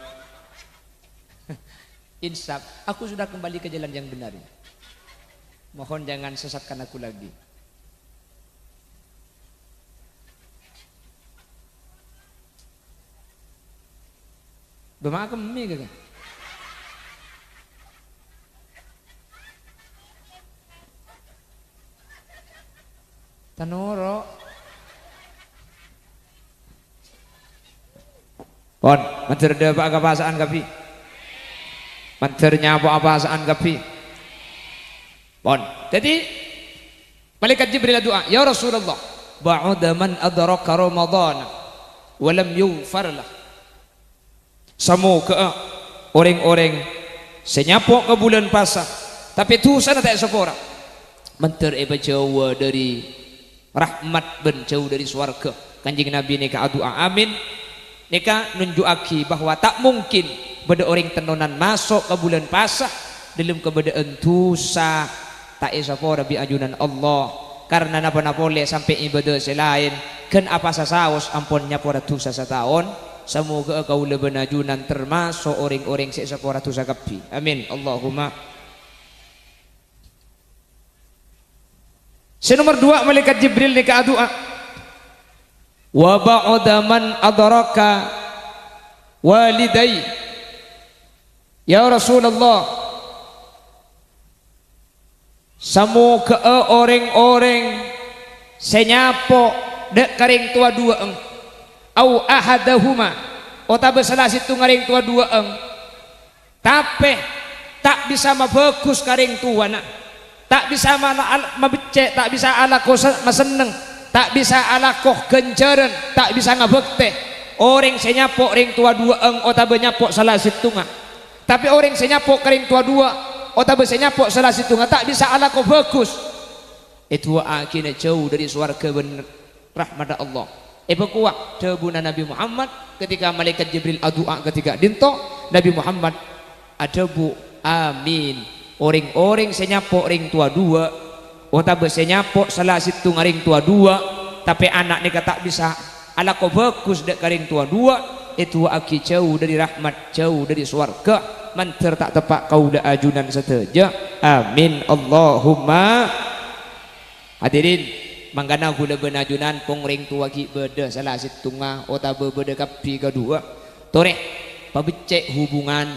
Insaf. Aku sudah kembali ke jalan yang benar. Mohon jangan sesatkan aku lagi. Bâ' ma' kemmè, ghâ', ghâ'. Tanoro'. Pon, mandhâr dhâpa'a ka pasa'an kabbhi. Mandhâr nyapo'a pasa'an kabbhi. Pon. Dhâddhi, Malaèkat Jibril adu'a, "Ya Rasulullah, ba'uda man adraka Ramadhana wa lam yughfar lah." Samogâ'â orèng-orèng sè nyapo' ka bulân pasa, tapè dhusana ta' èsapora, mandhâr èpajhâuwâ dhâri rahmat bân jhâu dhâri sowarghâ. Kanjeng Nabi nèka adu'a, amin. Nèka nunju'aghi bahwa ta' mungkin bâdâ orèng tennonan maso' ka bulân pasa dâlem kabâdâ'ân dhusa ta' èsapora bi' ajunan Allah. Karna napa-napa polè sampè' ibâdâ sè laèn, ghân apasa saos ampon nyapora dhusa sataon. Samogâ'â kaulâ bân ajunan termaso' orèng-orèng sè èsapora dhusa kabbhi. Amin. Allahumma. Sè nomer duwâ', Malaèkat Jibril nèka adu'a, "Wa ba'uda man adraka walidai." Ya Rasulullah, samogâ'â orèng-orèng sè nyapo' dhâ' ka rèng towa duwâ'eng, au ahadahuma, otabâ sala sèttonga rèng towa duwâ'eng, tapè ta' bisa mabhâghus ka rèng towana, ta' bisa mala-, al-, mabeccè', ta' bisa alako se-, masenneng, ta' bisa alako ghânjhârân, ta' bisa ngabhâktè. Orèng sè nyapo' rèng towa duwâ'eng otabâ nyapo' sala sèttonga. Tapè orèng sè nyapo' ka rèng towa duwâ' otabâ sè nyapo' sala sèttonga ta' bisa alako bhâghus. Èduwâ'aghina jhâu dhâri sowarghâ bân rahmadda Allah. Èpakowa dhâbuna Nabi Muhammad ketika Malaèkat Jibril adu'a ketika dinto, Nabi Muhammad adhâbu, "Amin." Orèng-orèng sè nyapo' rèng towa duwâ', otabâ sè nyapo' sala sèttonga rèng towa duwâ', tapè ana' nèka ta' bisa alako bhâghus dhâ' ka rèng towa duwâ', èduwâ'aghi jhâu dhâri rahmat, jhâu dhâri sowarghâ. Mandhâr ta' teppa' kaulâ ajunan sadhâjâ. Amin, Allahumma. Hadirin, mangkana kaulâ bân ajunan pong rèng towa ghi' bâdâ sala sèttongnga otabâ bâdâ kabbhi kaduwâ. Torè, pabeccè' hubungan.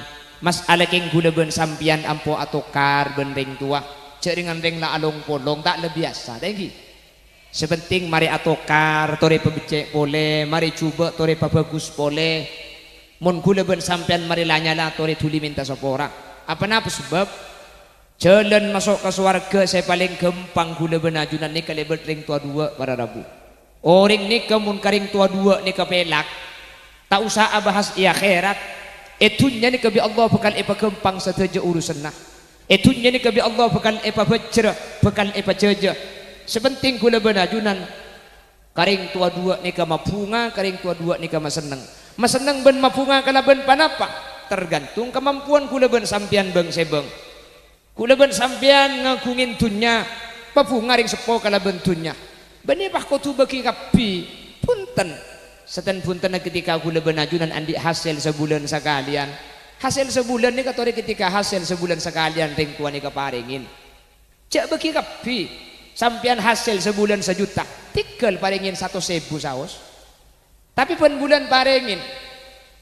Mas'ala kèng kaulâ bân sampèyan ampo atokar bân rèng towa. Jhâ' rèng-anrèng la along-polong, ta' la biyasa, ta' ènggi? Sè pentèng marè atokar, torè pabeccè' polè, marè jhubâ' torè pabhâghus polè. Mon kaulâ bân sampèyan marè la-nyala, torè dhuli mènta sapora. Aponapa sabâb? Jhâlân maso' ka sowarghâ sè palèng ghâmpang kaulâ bân ajunan nèka lèbât rèng towa duwâ', para rabu. Orèng nèka mon ka rèng towa duwâ' nèka pèlak, ta' osa abahas è akhèrat. È dhunnya nèka bi' Allah bhâkal èpaghâmpang sadhâjâ urusanna. È dhunnya nèka bi' Allah bhâkal èpabhâjjhrâ, bhâkal èpajhâjâ. Sè pentèng kaulâ bân ajunan, ka rèng towa duwâ' nèka mabhunga, ka rèng towa duwâ' nèka masenneng. Masenneng bân mabhunga kalabân ponapa? Tergantung kamampowan kaulâ bân sampèyan bâng-sèbâng. Kaulâ bân sampèyan ngaghungè dhunnya, pabhunga rèng seppo kalabân dhunnya. Bânnè pas kodhu bâgi kabbhi. Bhunten. Satèn bhuntenna ketika kaulâ bân ajunan andi' hasèl sabulân sakalèyan. Hasèl sabulân nèka torè ketika hasèl sabulân sakalèyan rèng towa nèka parèngè. Jhâ' bâgi kabbhi. Sampèyan hasèl sabulân sajuta, tèghâl parèngè satos èbu saos. Tapè bân bulân parèngè.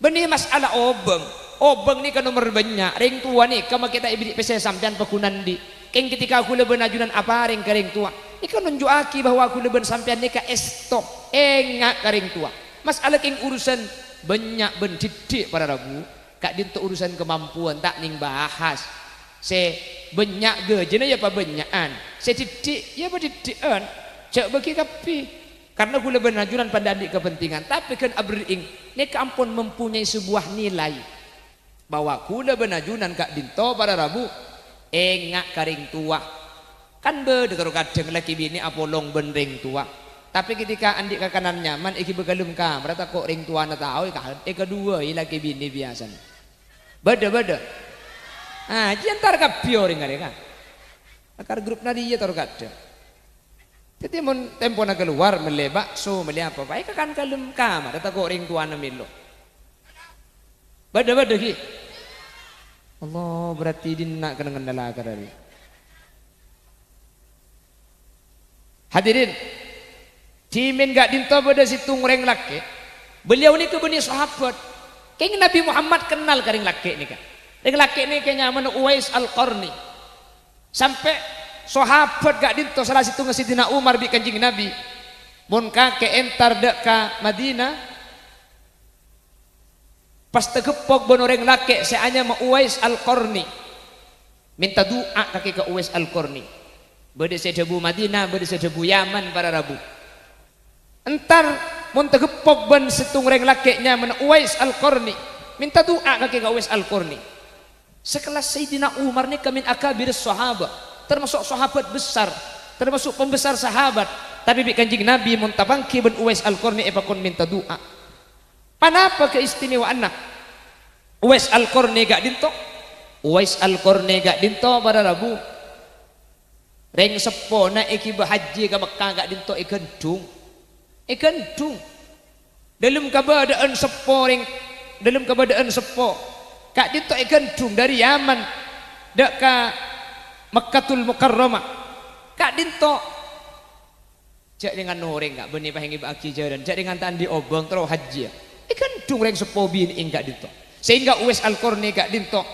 Bânnè mas'ala obâng. Obâng nèka nomer bânnya'. Rèng towa nèka makè ta' èberri' pèssè sampèyan paggun andi'. Kèng ketika kaulâ bân ajunan aparèng ka rèng towa, nèka nonjhu'aghi bahwa kaulâ bân sampèyan nèka èsto, enga' ka rèng towa. Mas'ala kèng urusan bânnya' bân diddhi', para rabu. Ka'dinto urusan kamampowan, ta' nèng bahas. Sè bânnya' ghâjina ya pabânnya'an. Sè diddhi' ya padiddhi'an. Jhâ' bâgi kabbhi. Karna kaulâ bân ajunan padâ andi' kapentingan, tapè ghân aberri'eng nèka ampon mempunyai sebuah nilai bahwa kaulâ bân ajunan ka'dinto para rabu enga' ka rèng towa. Kan bâdâ toro' kadhâng lakè binè apolong bân rèng towa. Tapè ketika andi' kakanan nyaman, èghibâ ka dâlem kamar, tako' rèng towana tao, èka-, èkaduwâi lakè binè biyasana. Bâdâ, bâdâ. Ah, jiyâ entar kabbhi orèng arè, kan? Akar grup na rèya toro' kadhâng. Dhâddhi, mon tempona kalowar, mellè bakso, mellè apa, paè kakan ka dâlem kamar, tako' rèng towana mèlo. Bâdâ, bâdâ, ghi? Allah, berarti dinna' kennengnganna lakar arè. Hadirin, dhimèn ka'dinto bâdâ sèttong rèng lakè'. Beliau nèka bânnè sahabat. Kèng Nabi Muhammad kennal ka rèng lakè' nèka. Rèng lakè' nèka nyamana Uwais Al-Qarni. Sampè' sahabat ka'dinto sala sèttongnga Sayyidina Umar bi' Kanjeng Nabi, mon kakè entar dâ' ka Madinah, pas tageppok bân orèng lakè' sè anyama Uwais Al-Qarni. Mènta du'a kakè ka Uwais Al-Qarni. Bâdâ sè dhâbu Madinah, bâdâ sè dhâbu Yaman, para rabu. Entar mon tageppok bân sèttong rèng lakè' nyamana Uwais Al-Qarni, mènta du'a kakè ka Uwais Al-Qarni. Sekelas Sayyidina Umar nèka min akabiris sahabah, termasuk sahabat besar, termasuk pembesar sahabat. Tapè bi' Kanjeng Nabi mon tapangghi bân Uwais Al-Qarni èpakon mènta du'a. Ponapa kaistimewaanna Uwais Al-Qarni ka'dinto? Uwais Al-Qarni ka'dinto, para rabu. Rèng seppona èghibâ hajji ka Mekkah ka'dinto èghândhung. Èghândhung. Dâlem kabâdâ'ân seppo rèng, dâlem kabâdâ'ân seppo ka'dinto èghândhung dâri Yaman dâ' ka Makkatul Mukarramah. Ka'dinto jhâ' rèng-orèng, ka', bânnè pas èghibâ'âghi jhâlân, jhâ' rèng ta' andi' obâng terro hajjiyâ. Èghândhung rèng seppo binè' ka'dinto. Sehingga Uwais Al-Qarni ka'dinto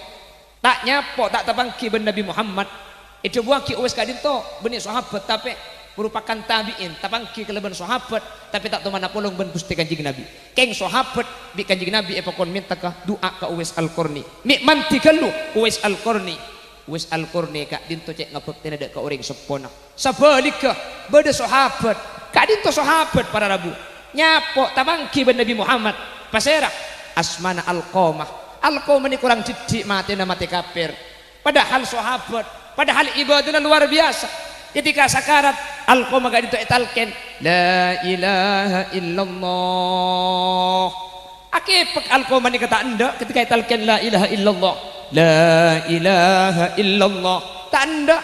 ta' nyapo, ta' tapangghi bân Nabi Muhammad. Èdhâbuwâghi Uwais ka'dinto bânnè sahabat, tapè merupakan tabi'in, tapangghi kalabân sahabat, tapè ta' tomana polong bân Ghustè Kanjeng Nabi. Kèng sahabat bi' Kanjeng Nabi èpakon mènta ka du'a ka Uwais Al-Qarni. Mè' mandhi ghâllu Uwais Al-Qarni. Uwais Al-Qarni ka'dinto cè' ngabhâktèna dâ' ka orèng seppona. Sabhâligghâ, bâdâ sahabat, ka'dinto sahabat para rabu, nyapo tapangghi bân Nabi Muhammad. Pasèra? Asmana Alqamah. Alqamah nèka orèng diddhi' matèna matè kafir. Padahal sahabat, padahal ibadahna luar biasa. Ketika sakarat, Alqamah ka'dinto ètalkèn, "La ilaha illallah." Akèpèk Alqamah nèka ta' endâ' ketika ètalkèn la ilaha illallah. La ilaha illallah. Ta' endâ'.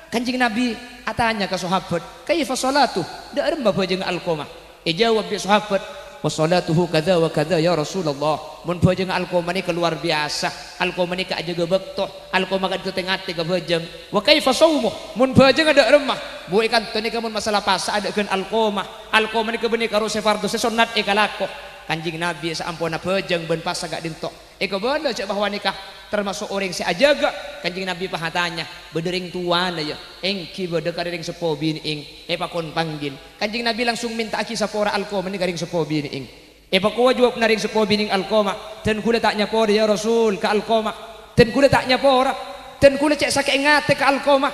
Kanjeng Nabi atanya ka sahabat, "Kaifa shalatuh? Dâ' remma bhâjângnga Alqamah?" Èjâwâb bi' sahabat, "Wa shalatuhu kadza wa kadza, ya Rasulullah." Mon bhâjângnga Alqamah nèka lowar biyasa. Alqamah nèka ajâgâ bâkto. Alqamah ka'dinto tè-ngatè ka bhâjâng. "Wa kaifa shaumuh?" Mon bhâjângnga dâ' remma. Bu, è ka'dinto nèka mon masalah pasa adâ' ghân Alqamah. Alqamah nèka bânnè karo sè fardhu, sè sonnat èkalako. Kanjeng Nabi saamponna bhâjâng bân pasa ka'dinto èkabâlâ jâ' bahwa nèka tamaso' orèng sè ajâgâ. Kanjeng Nabi pas atanya, "Bâdâ rèng towana, ya?" "Èngghi bâdâ, karè rèng seppo binè'èng." Èpakon panggil. Kanjeng Nabi langsung mènta'aghi sapora Alqamah nèka rèng seppo binè'èng. Èpakowa jâwâbbhâ rèng seppo binè'èng Alqamah, "Dân kaulâ ta' nyapora, ya Rasul, ka Alqamah. Dân kaulâ ta' nyapora. Dân kaulâ cè' sakè'èng atè ka Alqamah.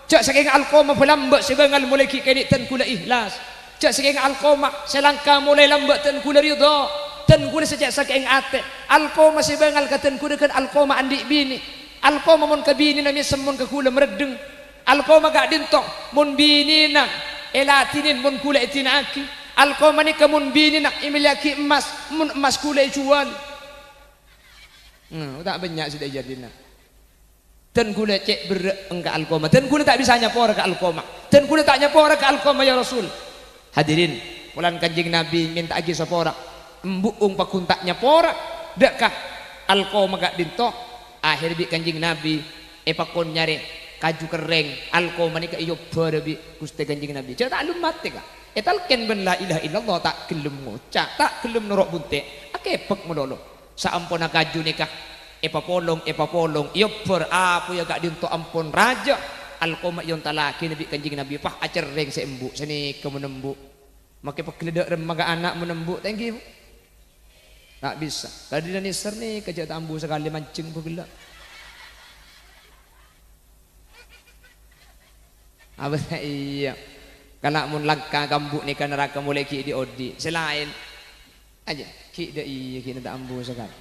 Jâ' sakè'èng Alqamah bâ lambâ' sè bângal molaè ghi' kènè' dân kaulâ ihlas. Jâ' sakè'èng Alqamah sè langka molaè lambâ' dân kaulâ ridha. Dân kaulâ sè cè' sakè'èng atè. Alqamah sè bângal ka dân kaulâ ghân Alqamah andi' binè. Alqamah mon ka binèna mèsem, mon ka kaulâ marèddheng. Alqamah ka'dinto, mon binèna èladhinè, mon kaulâ èdhina'aghi. Alqamah nèka mon binèna èmellèyaghi emmas, mon emmas kaulâ èjhuwâl." Hmm, ta' bânnya' sè dhâjâ dinna. Dân kaulâ cè' berrâ' èngka Alqamah. Dân kaulâ ta' bisa nyapora ka Alqamah. Dân kaulâ ta' nyapora ka Alqamah, ya Rasul. Hadirin, polana Kanjeng Nabi mènta'aghi sapora. Embu'ung paggun ta' nyapora dâ' ka Alqamah ka'dinto. Akhèr bi' Kanjeng Nabi èpakon nyarè kaju kerrèng. Alqamah nèka èobbhârâ bi' Ghustè Kanjeng Nabi. Jâ' ta' lem matè, Ka'. Ètalkèn bân la ilaha illallah, ta' ghellem ngoca', ta' ghellem noro' bunte'. Akèbâk malolo. Saamponna kaju nèka èpapolong, èpapolong, èobbhâr apoyya ka'dinto ampon rajâ. Alqamah èontallaghi bi' Kanjeng Nabi, pas acerrèng sè embu', sanèka mon embu'. Makè pegghellâ dâ' remma ka ana' mon embu', ta' èngghi, Bu? Ta' bisa. Kadhina nèser nèka jâ' ta' ambu sakalè manjheng pegghellâ. Apa ta' iyâ? Kala' mon langka ka embu' nèka naraka molaè ghi' dhi'-odhi'. Sè laèn. Ajâ, ghi' dâ' iyâ, ghi' ta' ambu sakalè.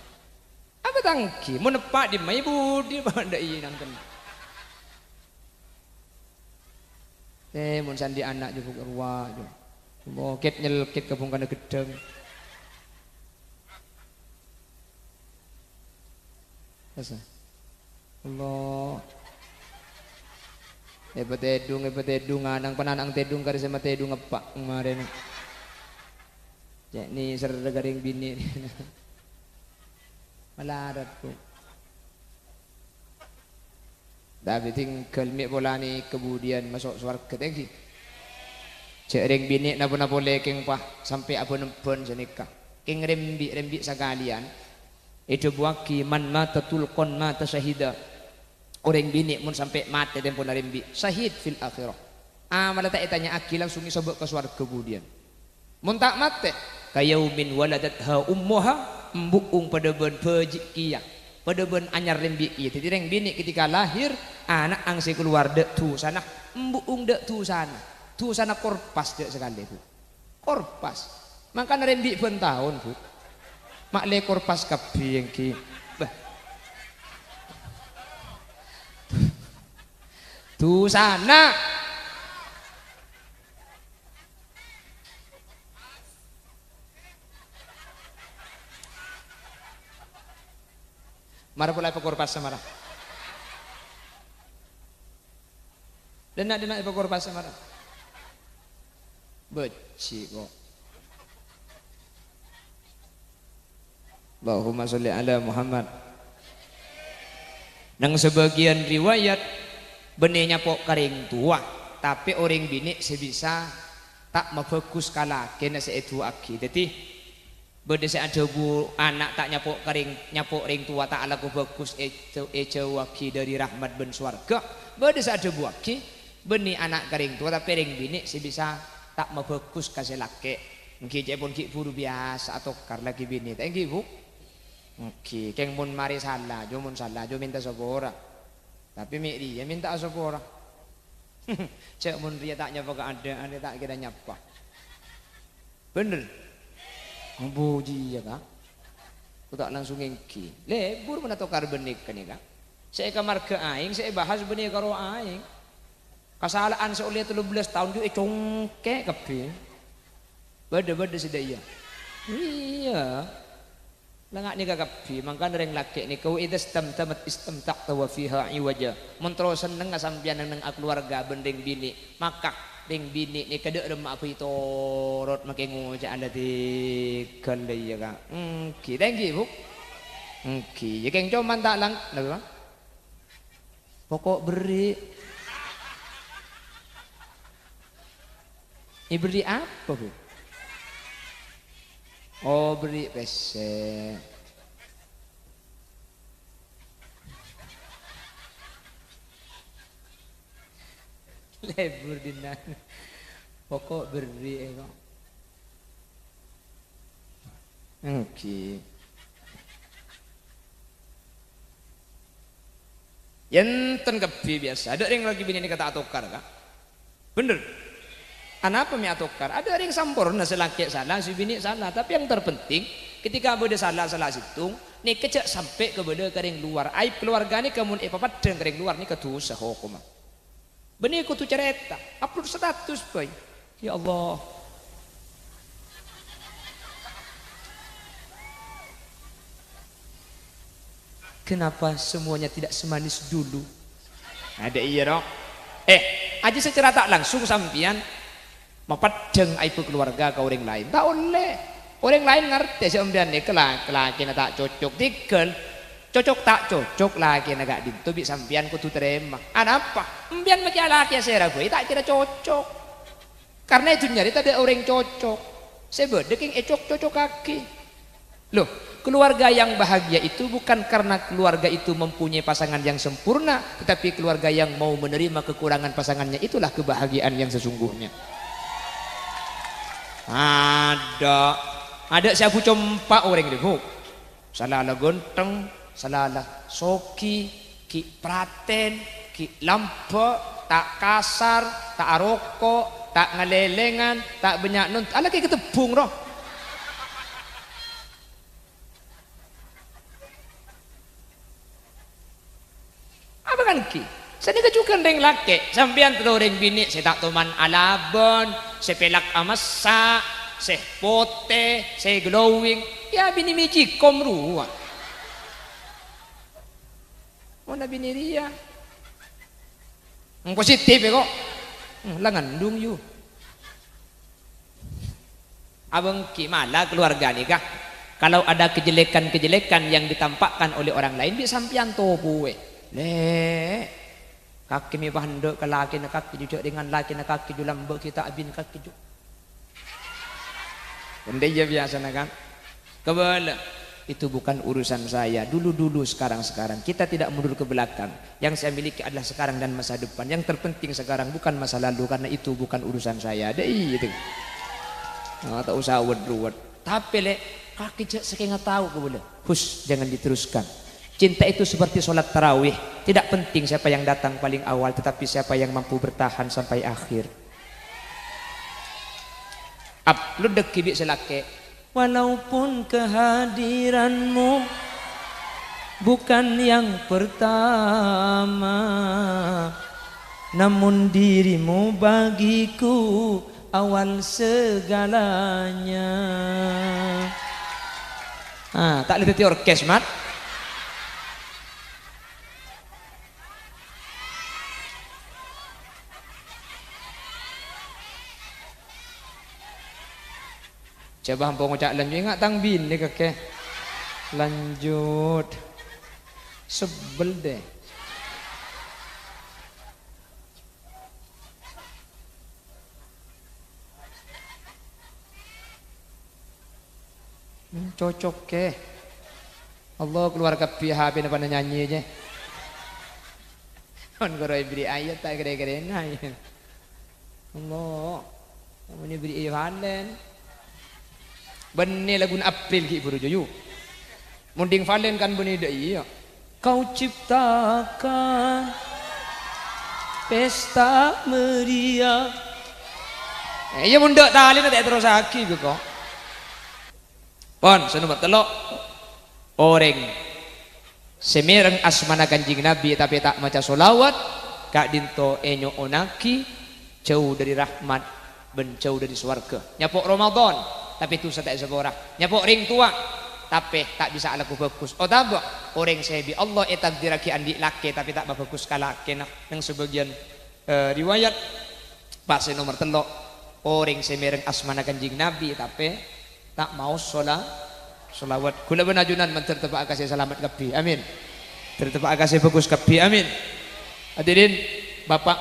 Apa ta' èngghi? Mon eppa' dimmaè budi, apa dâ' iyâ nangken. Eh, mon sandi ana' jâ' bu' rowa, jâ'. Moket nyelkit ka bungkana ghedhâng. Asa. Allah. Èpatèdung, èpatèdung, anang pananang tèdung karè sè matèdung eppa' marèna. Cè' nèserra ka rèng binè'. Malarat, Bu. Tapè tinggal mè' polana kabudiyân maso' sowarghâ, ta' èngghi. Jâ' rèng binè' napa-napa polè kèng pas sampè' abân-emban sanèka. Kèng rembi'-rembi' sakalèyan èdhâbuwâghi, "Man mata tulqan mata syahida." Orèng binè' mon sampè' matè tempona rembi', syahid fil akhirah. Amalla ta' ètanya'aghi, langsung èsabâ' ka sowarghâ budiyân. Mon ta' matè, "Ka yaumin waladatha ummuha," embu'ung padâ bân bâji' kèya, padâ bân anyar rembi' kèya. Dhâddhi rèng binè' ketika lahir, ana'na sè kalowar dâ' dhusana, embu'ung dâ' dhusana. Dhusana korpas dâ' sakalè, Bu. Korpas. Mangkana rembi' bân taon, Bu. Ma'lè korpas kabbhi èngghi. Bâh. Dhusana. Mara pola èpakorpas mara. Dhenna'-dhenna' èpakorpas mara. Bâji' ko'. Allahumma sholli ala Muhammad. Neng sabâgiyân riwayat, bânnè nyapo' ka rèng towa, tapè orèng binè' sè bisa ta' mabhâghus ka lakèna sè èdu'aaghi. Dhâddhi, bâdâ sè adhâbu, "Ana' ta' nyapo' ka rèng, nyapo' rèng towa ta' alako bhâghus, èjâu-, èjhâuwâghi dâri rahmat bân sowarghâ." Bâdâ sè adhâbuwâghi, "Bânnè ana' ka rèng towa, tapè rèng binè' sè bisa ta' mabhâghus ka sè lakè'." Èngghi, ca'èpon ghi' bhuru biyasa atokar lakè binè, ta' èngghi, Bu? Èngghi, kèng mon marè sala, jhâ' mon sala, jhâ' mènta sapora. Tapè mè' rèya mènta'a sapora. Jhâ' mon rèya ta' nyapa kaadâ'ân, ta' kèra nyapa. Bhender? Ambu, jiyâ, Ka'. Ko' ta' langsung èngghi. Lebur mon atokar bânnè ghânèka. Sè èkamarghâ aèng, sè èbahas bânnè karo aèng. Kasala'an sè ollè tello bellâs taon jhâ' ècongkè' kabbhi. Bâdâ, bâdâ sè dâ' iyâ. Iyâ. La nga' nèka kabbhi, mangkana rèng lakè' nèka, "Wa idza istamtamat istamta'ta wa fiha iwaja." Mon terro sennengnga sampèyan neng-enneng akalowarga bân rèng binè', maka Rèng binè' nèka dâ' remma abâi torot makè ngoca' la tèghâl, iyâ, Ka'? Èngghi, ta' èngghi, Bu'? Èngghi. Iyâ, kèng coma ta' lang-, napa, Bang? Poko' berri'. Èberri' apa, Bu'? Oh, berri' pèssè. Lebur dinna'. Poko' berri' engko'. Èngghi. Enten kabbhi biyasa. Adâ' rèng lakè binè' nèka ta' atokar, Ka'? Bhender. Anapa mè' atokar? Adâ' rèng samporna, sè lakè' sala, sè binè' sala. Tapè yang terpenting, ketika bâdâ sala sala sèttong, nèka jhâ' sampè' ka bâdâ ka rèng lowar. Aib keluarga nèka mon èpapeddhâng ka rèng lowar nèka dhusa hokomma. Bânnè kodhu carèta, upload status bhâi. Ya Allah. Kenapa semuanya tidak semanis dulu? Adâ' iyâ, no? Eh, ajâ secara tak langsung sampèyan mapeddhâng aibhâ keluarga ka orèng laèn. Ta' ollè. Orèng laèn ngartè sampèyan nèka la-, lakèna ta' cocok. Tèghâl. Cocok ta' cocok lakèna ka'dinto bi' sampèyan kodhu tarèma. Anapa? Empèyan makè alakè sèra bhâi ta' kèra cocok. Karna è dhunnya rèya tadâ' orèng cocok. Sè bâdâ kèng ècok-cocokaghi. Loh, keluarga yang bahagia itu bukan karena keluarga itu mempunyai pasangan yang sempurna, tetapi keluarga yang mau menerima kekurangan pasangannya itulah kebahagiaan yang sesungguhnya. Adâ', adâ' sè abu compa' orèng rèya, Bu'. Sala la ghântheng, sala la soghi, ghi' pratèn, ghi' lambâ', ta' kasar, ta' aroko', ta' ngalèlèngan, ta' bânnya' nonton. Alakè katebbhung, ro. Apa kan ghi? Sanèka jhughân rèng lakè', sampèyan terro rèng binè' sè ta' toman alabân, sè pèlak amassa', sè potè, sè glowing, ya binè' magicom rowa. Mon abinè rèya. Positif, ya, kok. Hmm, la ngandung, yu. Abângki mala keluarga nèka. Kalau ada kejelekan-kejelekan yang ditampakkan oleh orang lain, bi' sampèyan topowè. Lè', kakè mè' pandâ' ka lakèna kakè, jhâ' rèngan lakèna kakè, jhâ' lambâ' ghi' ta' abin kakè, jhâ'. Enda iyâ biyasana, kan? Kabâlâ, itu bukan urusan saya. Dulu-dulu, sekarang-sekarang. Kita tidak mundur ke belakang. Yang saya miliki adalah sekarang dan masa depan. Yang terpenting sekarang, bukan masa lalu, karena itu bukan urusan saya. Dâ' iyâ, itu. Ah, ta' osa wet-ruwet. Tapè, Lè', kakè jhâ' sakènga tao kabâlâ. Hus, jangan diteruskan. Cinta itu seperti sholat tarawih. Tidak penting siapa yang datang paling awal, tetapi siapa yang mampu bertahan sampai akhir. Upload dâggi' bi' sè lakè'. Walaupun kehadiranmu bukan yang pertama, namun dirimu bagiku awal segalanya. Ah, ta' lè dhâddhi orkes, Mat. Jhâ' bâ' ampo ngoca' lanjut, enga' tang binè kakè. Lanjut. Sebbel, deh. Hmm, cocok, kè. Allah, keluar kabbhi H P-na padâ nyanyi, jè. Mon koro èbherri' ayat ta' kèra-kèrana, ya. Allah, mon èbherri' Valen. Bânnè laguna April ghi' buru, jâ, yu. Mon ding Valen kan bânnè dâ' iyâ. Kau ciptakan pesta meriah. Eh, iyâ, mon dâ' talèna ta' èterrossaghi, kok. Pon, sè nomer tello'. Orèng sè mèreng asmana Kanjeng Nabi tapè ta' maca sholawat, ka'dinto ènyo'onnaghi jhâu dâri rahmat bân jhâu dâri sowarghâ. Nyapo' Ramadan, tapè dhusa ta' èsapora. Nyapo' rèng towa, tapè ta' bisa alako bhâghus. Otabâ orèng sè bi' Allah ètakdirraghi andi' lakè tapè ta' mabhâghus ka lakèna. Neng sabâgiyân, eh, riwayat, Pas sè nomer tello', orèng sè mèreng asmana Kanjeng Nabi, tapè ta' maos sola-, sholawat. Ghulâ bân ajunan mandhâr teppa'a ka sè salamet kabbhi. Amin. Mandhâr teppa'a ka sè bhâghus kabbhi. Amin. Hadirin, Bapa'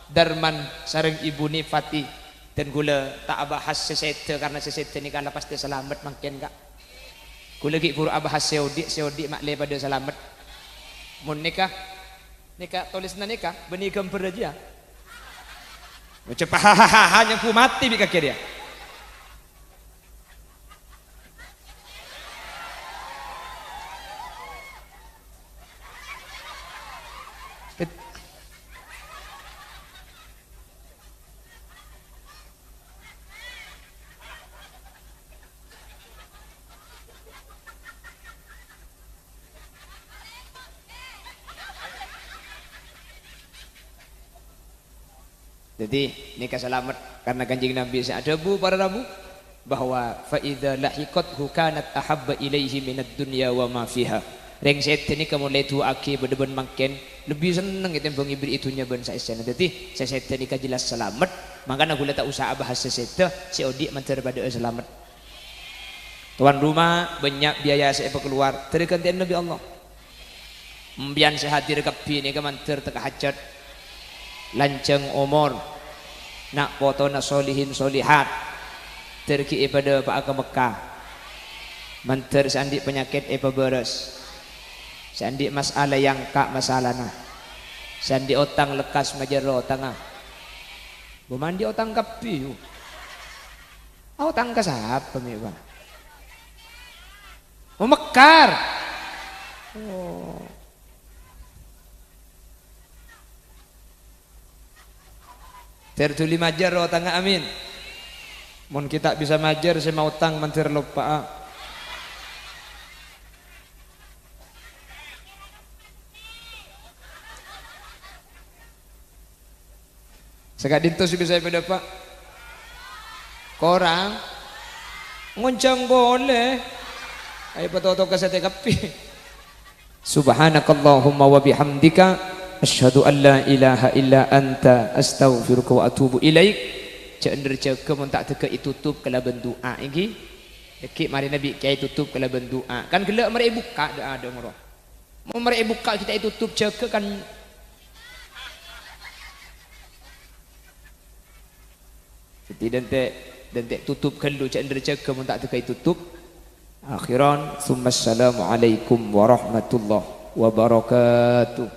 Darman sareng Ibu Nifati, dân ghulâ ta' abahas sè sèdhâ, karna sè sèdhâ nèka la pastè salamet mangkèn, Ka'. Ghulâ ghi' bhuru abahas sè odi', sè odi' ma' lè padâ salamet. Mon nèka, nèka tolèsanna nèka, bânnè ghâmbhâr jâ. Ngucap, "Hahaha, nyambu matè bi' kakè rèya." Dhâddhi, nèka salamet karna Kanjeng Nabi sè adhâbu, para rabu, bahwa "Fa idza lahiqathu kanat ahabba ilaihi minad dunya wa ma fiha." Rèng sèdhâ nèka mon la èdu'aaghi bâdâ bân mangkèn, lebbi senneng ètèmbhâng èberri'i dhunnya bân saèssèna. Dhâddhi, sè sèdhâ nèka jelas salamet, mangkana ghulâ ta' osa abahas sè sèdhâ, sè odi' mandhâr padâ'â salamet. Tuan rumah, bânnya' biaya sè èpakalowar, dhâri ghântèyanna bi' Allah. Empèyan sè hadir kabbhi nèka mandhâr tekka hajhât, lanjhâng omor, na' potona solihin solihat, dhâr ghi' èpadâpa'a ka Mekkah. Mandhâr sè andi' panyakèt èpabârâs, sè andi' mas'ala èangka' mas'alana, sè andi' otang lekkas majâr otangnga. Bâ' ma' andi' otang kabbhi, yu. Otang ka sapa, mè', Pak? Oh, Mekkah. Oh. Dhâr dhuli majâr otangnga, amin. Mon ghi' ta' bisa majâr, sè maotang mandhâr loppa'a. Saka'dinto sè bisa èpadâpa'? Korang? Ngonjhâng polè. Ayo patoto ka sèdhâ kabbhi. Subhanakallahumma wa bihamdika, asyhadu an la ilaha illa anta, astaghfiruka wa atubu ilaik. Jhâ' endher jâgâ mon ta' dâgghâ' ètotop kalabân du'a, ènggi? Ènggi marèna bi' kèyaè ètotop kalabân du'a. Kan ghellâ' marè èbukka' du'a dâ' ngoro. Mon marè èbukka' ghi' ta' ètotop jâgâ kan. Dhâddhi dântè', dântè' totop ghâllu, jhâ' endher jâgâ mon ta' dâgghâ' ètotop. Akhiran, tsumma assalamualaikum warahmatullahi wabarakatuh.